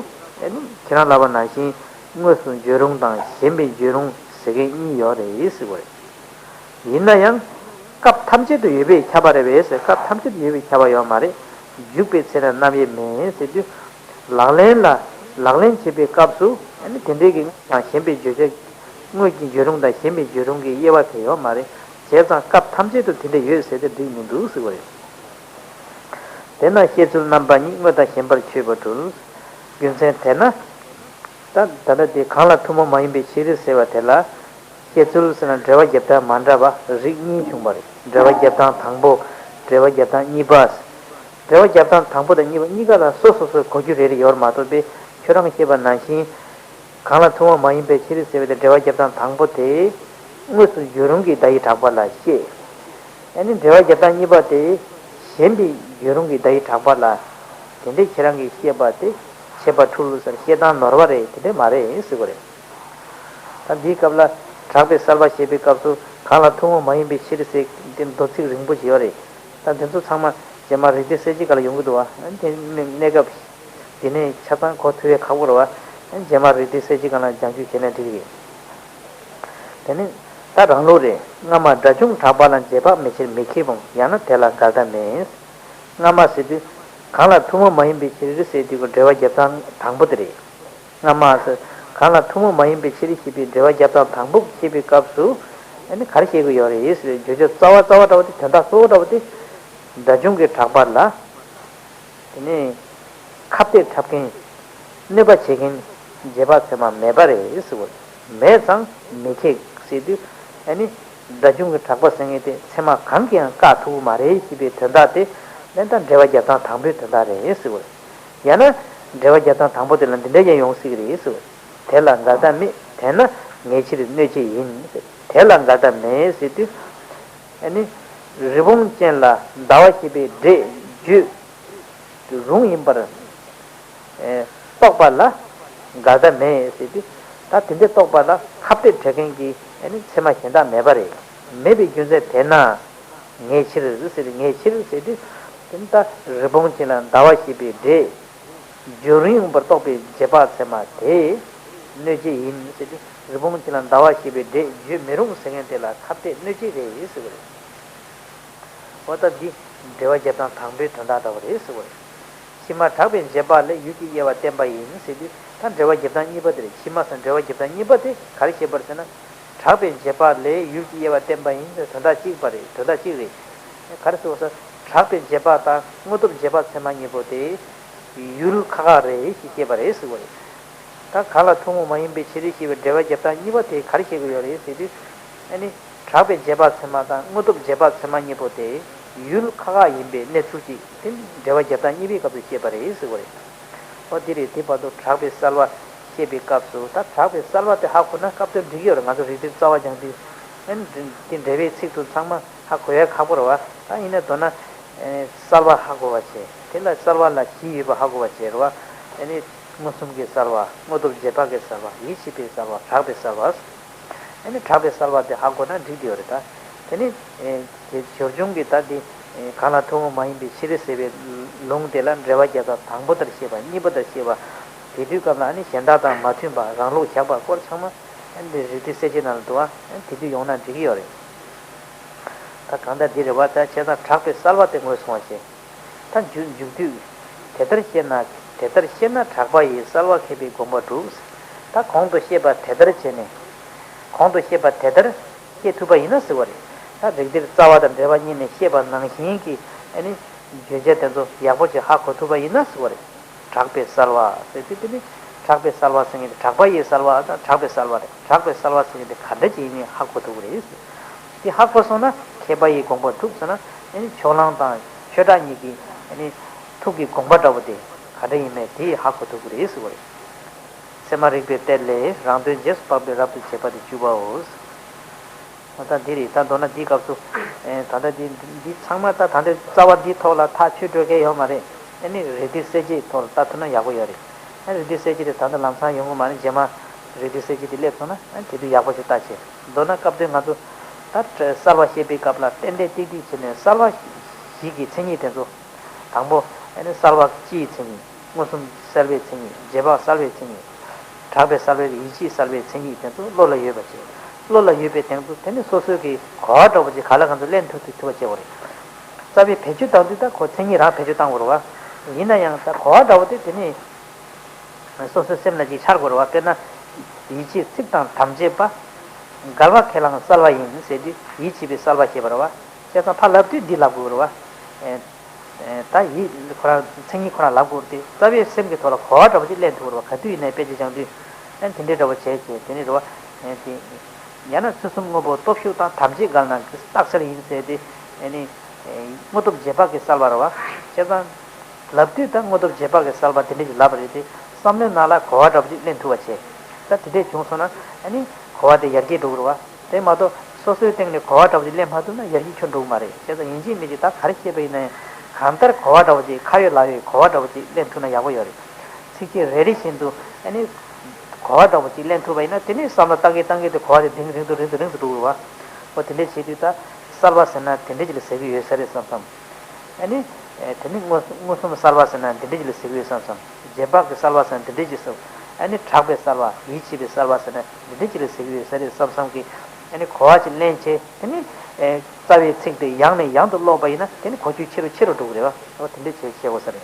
ཨ་ནི་ཁྱེད་རང་ལབ་པ་ནང་བཞིན་དངོས་སུ་བརྗོད་རུང་དང་ཞེན་པའི་བརྗོད་རུང་ཟེར་མཁན་གཉིས་ཡོད་རེད་ཟེར་བ་རེད། ཡིན་ན་ཡང་སྐབས་ཐམས་ཅད་དུ་ཡོད་པས་ཁྱབ་པ་རེད་པས་ཟེར། སྐབས་ཐམས་ཅད་དུ་ཡོད་པས་ཁྱབ་པ་ཡོད་མ་རེད། འཇུག་པའི་ཚེ་ན་རྣམ་དབྱེ་མེད་ཟེར་དུས། ལག་ལེན་ལ་ལག་ལེན་བྱེད་པའི་སྐབས་སུ་ཨ་ནི་དེ་འདྲའི་གི་དངོས་དང་ཞེན་པའི་བརྗོད་བྱ། དངོས་ཀྱི་བརྗོད་རུང་དང་ཞེན་པའི་བརྗོད་རུང་གི་དབྱེ་བ་དེ་ཡོད་མ་རེད། བྱས་ཙང་སྐབས་ཐམས་ཅད་དུ་དེ་འདྲ་ཡོད་ཟེར་ཏེ་འགྲིག་མི་འདུག་ཟེར་བ་རེད། དེས་ན་བཤད་ཚུལ་རྣམ་པ་གཉིས་དངོས་དང་ཞེན་པར་ཆོད་པར་གྲུབ། རྒྱུ་མཚན་དེས་ན། ད་ད་ལྟ་དེ་གང་ལ་ཐུན་མོང་མ་ཡིན་པའི་ཕྱིར་ཟེར་བ་དེ་ལ། བཤད་ཚུལ་ཟེར་ན་འགྲེལ་པ་རྒྱབ་སྟངས་མ་འདྲ་བ་རིགས་གཉིས་བྱུང་བ་རེད། འགྲེལ་པ་རྒྱབ་སྟངས་དང་པོ། འགྲེལ་པ་རྒྱབ་སྟངས་གཉིས་པ། འགྲེལ་པ་རྒྱབ་སྟངས་དང་པོ་དང་གཉིས་པ་གཉིས་ཀ་ལ་སོ་སོ་སོའི་གོ་རྒྱུ་རེ་རེ་ཡོད་མ་གཏོགས་པའི་ཁྱོད་རང་བཤད་པ་ནང་བཞིན། གང་ལ་ཐུན་མོང་མ་ཡིན་པའི་ཕྱིར་ཟེར་བའི་དེ་འགྲེལ་པ་རྒྱབ་སྟངས་དང་པོ་དེ། དངོས་སུ་བརྗོད་རུང་གི་བརྡ་ཡི་གྲགས་པ་ལ་བཤད། ཨ་ནི་འགྲེལ་པ་རྒྱབ་སྟངས་གཉིས་པ་དེ། ཞེན་པའི་བརྗོད་རུང་གི་བརྡ་ཡི་གྲགས་པ་ལ། དེ་འདྲའི་ཁྱེད་རང་གིས་བཤད་པ་དེ། ཆད་པ་འཁྲུལ་ཟེར་བཤད་སྟངས་ནོར་བ་རེད། དེ་འདྲ་མ་རེད་ཟེར་བ་རེད། ད་འདིའི་སྐབས་ལ་གྲགས་པའི་གསལ་བ་བཤད་པའི་སྐབས་སུ་གང་ལ་ཐུན་མོང་མ་ཡིན་པའི་ཕྱིར་ཟེར་དེ་མདོ་ཚིག་རིང་པོ་ཞིག་ཡོད་རེད། ད་དེ་ཚོ་ཚང་མ་རྗེས་མ་རིགས་གཏེར་གསལ་བྱེད་སྒང་ལ་ཡོང་གི་འདུག་བ། དེ་གནས་སྐབས། དེ་ནས་ཆ་ཚང་གོ་ཐུབ་ཡས་ཁག་པོ་རེད་བ། རྗེས་མ་རིགས་གཏེར་གསལ་བྱེད་སྒང་ལ་སྦྱང་རྒྱུ་བྱས་ན་འགྲིག་གི་རེད། དེ་ནས་ད་རང་ལུགས་རེད། སྔ་མ་སྒྲ་བྱུང་གྲགས་པ་ལ་རྗེས་དཔག་མི་བྱེད་མི་ཁེགས་པའམ་ཡང་ན་དེ་ལ་འགལ་ཟླ་མེད། སྔ་མ་ཟེར་དུས་གང་ལ་ཐུན་མོང་མ་ཡིན་པའི་ཕྱིར་ཟེར་དུས་ཀྱི་འགྲེལ་པ་རྒྱབ་སྟངས་དང་པོ་དེ་རེད། སྔ་མ་ཟེར། གང་ལ་ཐུན་མོང་མ་ཡིན་པའི་ཕྱིར་ཞེས་པའི་འགྲེལ་པ་རྒྱབ་སྟངས་དང་པོ་བཤད་པའི་སྐབས་སུ། ཨ་ནི་ག་རེ་བཤད་ཀྱི་ཡོད་རེད་ཟེར་བའི་བརྗོད་བྱ་རྩ་བ་རྩ་བ་འདྲ་བོ་དེ། དོན་དག་གཙོ་བོ་འདྲ་བོ་དེ། སྒྲ་བྱུང་གི་གྲགས་པ་ལ། དེ་ནས་ཁ་གཏད་འཁྲབ་མཁན། གནོད་པ་བྱེད་མཁན། རྗེས་དཔག་ཚད་མ་མེད་པ་རེད་ཟེར་བ་རེད། མེད་ཙང་མི་ཁེགས་ཟེར་དུས། ཨ་ནི། སྒྲ་བྱུང་གི་གྲགས་པ་ཟེར་མཁན་དེ་ཚད་མ་གང་གིས་ཡང་བཀག་ཐུབ་ཀྱི་མ་རེད་ཞེས་པའི་དོན་དག་དེ། ཨ་ནི་ད་འགྲེལ་པ་རྒྱབ་སྟངས་དང་པོའི་དོན་དག་རེད་ཟེར་བ་རེད། ཡང་ན། འགྲེལ་པ་རྒྱབ་སྟངས་དང་པོ་དེ་ལ་འདི་འདྲ་ཡང་ཡོང་སྲིད་ཀྱི་རེད་ཟེར་བ་རེད། དེ་ལ་འགལ་ཟླ་མེད། དེས་ན་ངེས་ཕྱིར་གནོད་བྱེད་ཡིན། དེ་ལ་འགལ་ཟླ་མེད་ཟེར་དུས། ཨ་ནི། རི་བོང་ཅན་ལ་ཟླ་བ་ཞེས་པའི་སྒྲས་བརྗོད་རུང་ཡིན་པར། ཨེ། རྟོགས་པ་ལ་འགལ་ཟླ་མེད་ཟེར་དུས། ད་དེ་འདྲ་རྟོགས་པ་ལ་ཁ་གཏད་བྲལ་མཁན་གྱི་ཨ་ནི་ཚད་མ་གཞན་དག་མེད་པ་རེད། མེད་པའི་རྒྱུ་མཚན་དེས་ན། ངེས་ཕྱིར་ཟེར། ངེས་ཕྱིར་ཟེར་དུས། ད་རི་བོང་ཅན་ལ་ཟླ་བ་ཞེས་པའི་སྒྲས་བརྗོད་རུང་བར་གཏོགས་པའི་བྱེད་པ་ཚད་མ་དེ་གནོད་བྱེད་ཡིན་ཟེར་ཏེ། རི་བོང་ཅན་ལ་ཟླ་བ་ཞེས་པའི་སྒྲས་བརྗོད་མི་རུང་ཟེར་མཁན་དེ་ལ་ཁ་གཏད་གནོད་བྱེད་རེད་ཟེར་བ་རེད། འོ་ད་འདི་འགྲེལ་པ་རྒྱབ་སྟངས་དང་པོའི་དོན་དག་འདྲ་བ་རེད་ཟེར་བ་རེད། ཕྱི་མ་གྲགས་པའི་བྱེད་པ་ལས་ཡུལ་གྱི་དབྱེ་བ་བསྟན་པ་ཡིན་ཟེར་དུས། ད་འགྲེལ་པ་རྒྱབ་སྟངས་གཉིས་པ་དེ་རེད། ཕྱི་མ་ཟེར་འགྲེལ་པ་རྒྱབ་སྟངས་གཉིས་པ་དེ་ག་རེ་བཤད་པ་རེད་ཟེར་ན། གྲགས་པའི་བྱེད་པ་ལས་ཡུལ་གྱི་དབྱེ་བ་བསྟན་པ་ཡིན་ཟེར་དོན་དག་གཅིག་པ་རེད། དོན་དག་གཅིག་རེད། ག་རེ་ཟེར་བ་ཟེར། གྲགས་པའི་བྱེད་པ་དང་དངོས་སྟོབས་བྱེད་པ་ཚད་མ་གཉིས་པོ་དེ་ཡུལ་ཁག་ཁག་རེད་ཞེས་བཤད་པ་རེད་ཟེར་བ་རེད། ད་གང་ལ་ཐུན་མོང་མ་ཡིན་པའི་ཕྱིར་ཞེས་པའི་འགྲེལ་པ་རྒྱབ་སྟངས་གཉིས་པ་དེ་ག་རེ་བཤད་ཀྱི་ཡོད་རེད་ཟེར་དུས། ཨ་ནི། གྲགས་པའི་བྱེད་པ་ཚད་མ་དང་དངོས་སྟོབས་བྱེད་པ་ཚད་མ་གཉིས་པོ་དེ་ཡུལ་ཁག་ཁག་ཡིན་པའི་གནས་ཚུལ་ཅིག་དེ་ནི་འགྲེལ་པ་རྒྱབ་སྟངས་གཉིས་པའི་སྐབས་སུ་བཤད་པ་རེད་ཟེར་བ་རེད། ཨོ་དེ་རེད། དེ་བར་དུ་གྲགས་པའི་གསལ་བ་བཤད་པའི་སྐབས་སུ། ད་གྲགས་པའི་གསལ་བ་དེ་ཧ་གོ་ན་སྐབས་དོན་འགྲིག་གི་ཡོད་རེད། ང་ཚོ་རིགས་གཏེར་རྩ་བ་སྦྱངས་དུས། ཨ་ནི་དེ་འགྲེལ་པའི་ཚིག་དེ་ཚང་མ་ཧ་གོ་ཡ་ཁག་པོ་རེད་བ། ད་ཡིན་ན་མདོར་ན་གསལ་བ་ཧ་གོ་བ་བྱས། དེ་ལ་གསལ་བ་ལ་གཞི་ཡོད་པ་ཧ་གོ་བ་བྱས་རེད་བ། ཨ་ནི་མངོན་སུམ་གྱི་གསལ་བ། དངོས་སྟོབས་རྗེས་དཔག་གི་གསལ་བ། ཡིད་ཆེས་པའི་གསལ་བ། གྲགས་པའི་གསལ་བ། ཨ་ནི་གྲགས་པའི་གསལ་བ་དེ་ཧ་གོ་ན་འགྲིག་གི་ཡོད་རེད། ད་དེ་ནི་ཨེ་དེ་སྦྱོར་བྱུང་གི་ད་དེ་ཨེ་གང་ལ་ཐུན་མོང་མ་ཡིན་པའི་ཕྱིར་ཟེར་བའི་ལུང་དེ་ལ་འགྲེལ་པ་རྒྱབ་སྟངས་དང་པོ་ལྟར་བཤད་པ། གཉིས་པ་ལྟར་བཤད་པ། དེ་དུས་སྐབས་ལ་ཨ་ནི་གཞན་དག་དང་མ་མཐུན་པ། རང་ལུགས་བཞག་པ་སྐོར་ཚང་མ་ཨ་ནི་རིགས་གཏེར་གསལ་བྱེད་ནང་ལ་འདུག་བ། ཨ་ནི་དེ་དུས་ཡོང་ན་འགྲིག་གི་ཡོད་རེད། ད་གང་ལྟར་འདི་རེད་བ། ད་བྱས་ཙང་གྲགས་པའི་གསལ་བ་དེ་ངོས་བཟུང་བ་བྱས། ད་མཇུག་མཇུག་བསྡུས། དེ་ལྟར་ཤེས་ན། དེ་ལྟར་ཤེས་ན་གྲགས་པ་ཡི་གསལ་བ་མཁས་པའི་དགོངས་པ་འགྲུབ། ད་གོང་དུ་བཤད་པ་དེ་ལྟར་བྱས་ནས། གོང་དུ་བཤད་པ་དེ་ལྟར་ཤེས་ཐུབ་པ་ཡིན་ན་ཟེར་བ་རེད། ད་རིགས་གཏེར་རྩ་བ་དང་འགྲེལ་པ་གཉིས་ནས་བཤད་པ་ནང་བཞིན་གྱི་ཨ་ནི་བརྗོད་བྱ་དེ་ཚོ་ཡག་པོ་ཞིག་ཧ་གོ་ཐུབ་པ་ཡིན་ན་ཟེར་བ་རེད། གྲགས་པའི་གསལ་བ་ཟེར་དུས་དེ་ནི་གྲགས་པའི་གསལ་བ་ཟེར་མཁན་དེ་གྲགས་པ་ཡི་གསལ་བ་དང་གྲགས་པའི་གསལ་བ་རེད། གྲགས་པའི་གསལ་བ་ཟེར་མཁན་དེ་ག་འདྲ་ཅིག་ཡིན་མིན་ཧ་གོ་ཐུབ་ཀྱི་རེད། དེ་ཧ་གོ་སོང་ན་མཁས་པ་ཡི་དགོངས་པ་འགྲུབ་ཟེར་ན། ཨ་ནི་ཕྱོགས་གླང་དང་ཆོས་གྲགས་གཉིས་ཀྱི་ཨ་ནི་ཐུགས་ཀྱི་དགོངས་པ་འདྲ་བོ་དེ་ག་འདྲ་ཡིན་མིན་དེ་ཧ་གོ་ཐུབ་ཀྱི་རེད་ཟེར་བ་རེད། ཚད་མ་རིགས་པའི་གཏེར་ལས་རང་དོན་རྗེས་སུ་དཔག་པའི་རབ་ཏུ་བྱེད་པ་དེ་བཅུ་པའོ། ད་ལྟ་འདི་རེད། ད་མདོར་ན་འདིའི་སྐབས་སུ། ཨེ་ད་ལྟ་འདི་འདི་ཚང་མ་ད་ད་ལྟ་རྩ་བ་འདིའི་ཐོག་ལ་ཐག་ཆོད་འགྲོ་མཁན་ཡོད་མ་རེད། ཨ་ནི་རིགས་གཏེར་གསལ་བྱེད་ཐོག་ལ་ལྟ་ཐུབ་ན་ཡག་པོ་ཡོད་རེད། ཨ་ནི་རིགས་གཏེར་གསལ་བྱེད་དེ་ད་ལྟ་ལམ་སང་ཡོང་གི་མ་རེད། རྗེས་མ་རིགས་གཏེར་གསལ་བྱེད་དེ་སླེབས་སོང་ན། ཨ་ནི་དེ་དུས་ཡག་པོ་ཞིག་ལྟ་བྱེད། མདོར་ན་སྐབས་དོན་ང་ཚོ་ད་གསལ་བ་བཤད་པའི་སྐབས་ལ་ཏན་ཏན་ཏིག་ཏིག་བྱས་ནས་གསལ་བ་བཞི་གི་མཚན་ཉིད་དེ་ཚོ། དང་པོ་ཨ་ནི་གསལ་བ་སྤྱིའི་མཚན་ཉིད། མངོན་སུམ་གསལ་བའི་མཚན་ཉིད། རྗེས་དཔག་གསལ་བའི་མཚན་ཉིད། གྲགས་པའི་གསལ་བའི་ཡིད་ཆེས་གསལ་བའི་མཚན་ཉིད་དེ་ཚོ་བློ་ལ་ཡོད་པ་བྱས། བློ་ལ་ཡོད་པའི་སྟེང་དུ་དེ་ནི་སོ་སོའི་གི་གོ་བ་འདྲ་བོ་ཅིག་ག་ལ་གང་དུ་ལེན་ཐུབ་ཐུབ་ཐུབ་པ་བྱེད་དགོས་རེད། རྩ་བའི་བེད་སྤྱོད་བཏང་དུས་ད་ཁོ་མཚན་ཉིད་རང་བེད་སྤྱོད་བཏང་དགོས་རེད་བ། ཡིན་ན་ཡང་ད་གོ་བ་འདྲ་བོ་དེ་དེ་ནི་སོ་སོའི་སེམས་ལ་ཅིག་འཆར་དགོས་རེད་བ། དཔེར་ན། ཡིད་ཆེས་ཚིག་དང་དམ་བཅས་པ། འགལ་བ་ཁས་བླངས་གསལ་བ་ཡིན་ཟེར་དུས་ཡིད་ཆེས་པའི་གསལ་བ་ཞེས་པ་རེད་བ། བྱས་ཙང་ཕར་ལབ་དུས་འདི་ལབ་དགོས་རེད་བ། ཨེ། ད་ཡིད་ཁོ་རང་མཚན་ཉིད་ཁོ་རང་ལབ་དགོས་ཏེ། རྩ་བའི་སེམས་ཀྱི་ཐོག་ལ་གོ་བ་འདྲ་པོ་ཅིག་ལེན་ཐུབ་པ་རེད་བ། ག་དུས་ཡིན་ནའི་དཔེ་ཆ་སྦྱང་དུས། ཨ་དེ་འདྲའི་འདྲ་པོ་བྱས་བྱས་དེ་ནི་རེད་བ། ཨེ་དེ། ཡང་ན་ཚུལ་གསུམ་དངོས་པོ་སྟོབས་ཤུགས་དང་དམ་བཅས་འགལ་ན་རྟགས་གསལ་ཡིན་ཟེར་ཏེ། ཨེ་ནི། ཨེ་དངོས་སྟོབས་རྗེས་དཔག་གི་གསལ་བ་རེད་བ། བྱས་ཙང་། ལབ་དུས་ད་དངོས་སྟོབས་རྗེས་དཔག་གི་གསལ་བ་དེ་འདྲ་ཅིག་ལབ་པ་རེད་དེ། བསམ་བློའི་ནང་ལ་གོ་བ་འདྲ་པོ་ཅིག་ལེན་ཐུབ་པ་བྱས། ད་དེ་འདྲས་བྱུང་སོང་ན་ཨ་ནི་གོ་བ་དེ་ཡར་རྒྱས་འགྲོ་གི་རེད་བ། དེ་མ་གཏོགས་སོ་སོའི་སྟེང་ནས་གོ་བ་འདྲ་པོ་ཅིག་ལེན་མ་ཐུབ་ན་ཡར་རྒྱས་ཁྱོན་འགྲོ་གི་མ་རེད། བྱས་ཙང་ཡིན་གཅིག་མིན་གཅིག་ད་ག་རེ་བཤད་པ་ཡིན་ན་ཡང་། གང་ལྟར་གོ་བ་འདྲ་པོ་ཅིག་ཁ་ཡོད་ལག་ཡོད་གོ་བ་འདྲ་པོ་ཅིག་ལེན་ཐུབ་ན་ཡག་པོ་ཡོད་རེད། ཚིགས་བཅད་རེ་རེ་བཞིན་དུ་ཨ་ནི་གོ་བ་འདྲ་པོ་ཅིག་ལེན་ཐུབ་པ་ཡིན་ན་དེ་ནས་བསམ་བློ་བཏང་གིན་བཏང་གིན་དུ་གོ་བ་དེ་རིང་རིང་དུ་རིང་དུ་རིང་དུ་འགྲོ་གི་རེད་བ། འོ་དེ་འདྲས་བྱེད་དུས་ད་གསལ་བ་ཟེར་ན་དེ་འདྲས་ཅིག་ལ་ཟེར་གི་ཡོད་ས་རེད་བསམ་བསམ། ཨ་ནི། དེ་ནི་མངོན་མངོན་སུམ་གསལ་བ་ཟེར་ན་འདི་འདྲ་ཅིག་ལ་ཟེར་གི་ཡོད་བསམ་བསམ། རྗེས་དཔག་གི་གསལ་བ་ཟེར་ན་འདི་འདྲ་ཅིག་བསམ། ཨ་ནི་གྲགས་པའི་གསལ་བ། ཡིད་ཆེས་པའི་གསལ་བ་ཟེར་ན་འདི་འདྲ་ཅིག་ལ་ཟེར་གི་ཡོད་ས་རེད་བསམ་བསམ་གི། ཨ་ནི་གོ་བ་ཅིག་ལེན་བྱས། དེ་ནི། རྩ་བའི་ཚིག་དེ་ཡང་ནས་ཡང་དུ་ཀློག་པ་ཡིན་ན་དེ་ནི་གོ་རྒྱུ་ཆེ་རུ་ཆེ་རུ་འགྲོ་གི་རེད་བ། འོ་དེ་འདྲ་བྱས་བྱེད་དགོས་ས་རེད།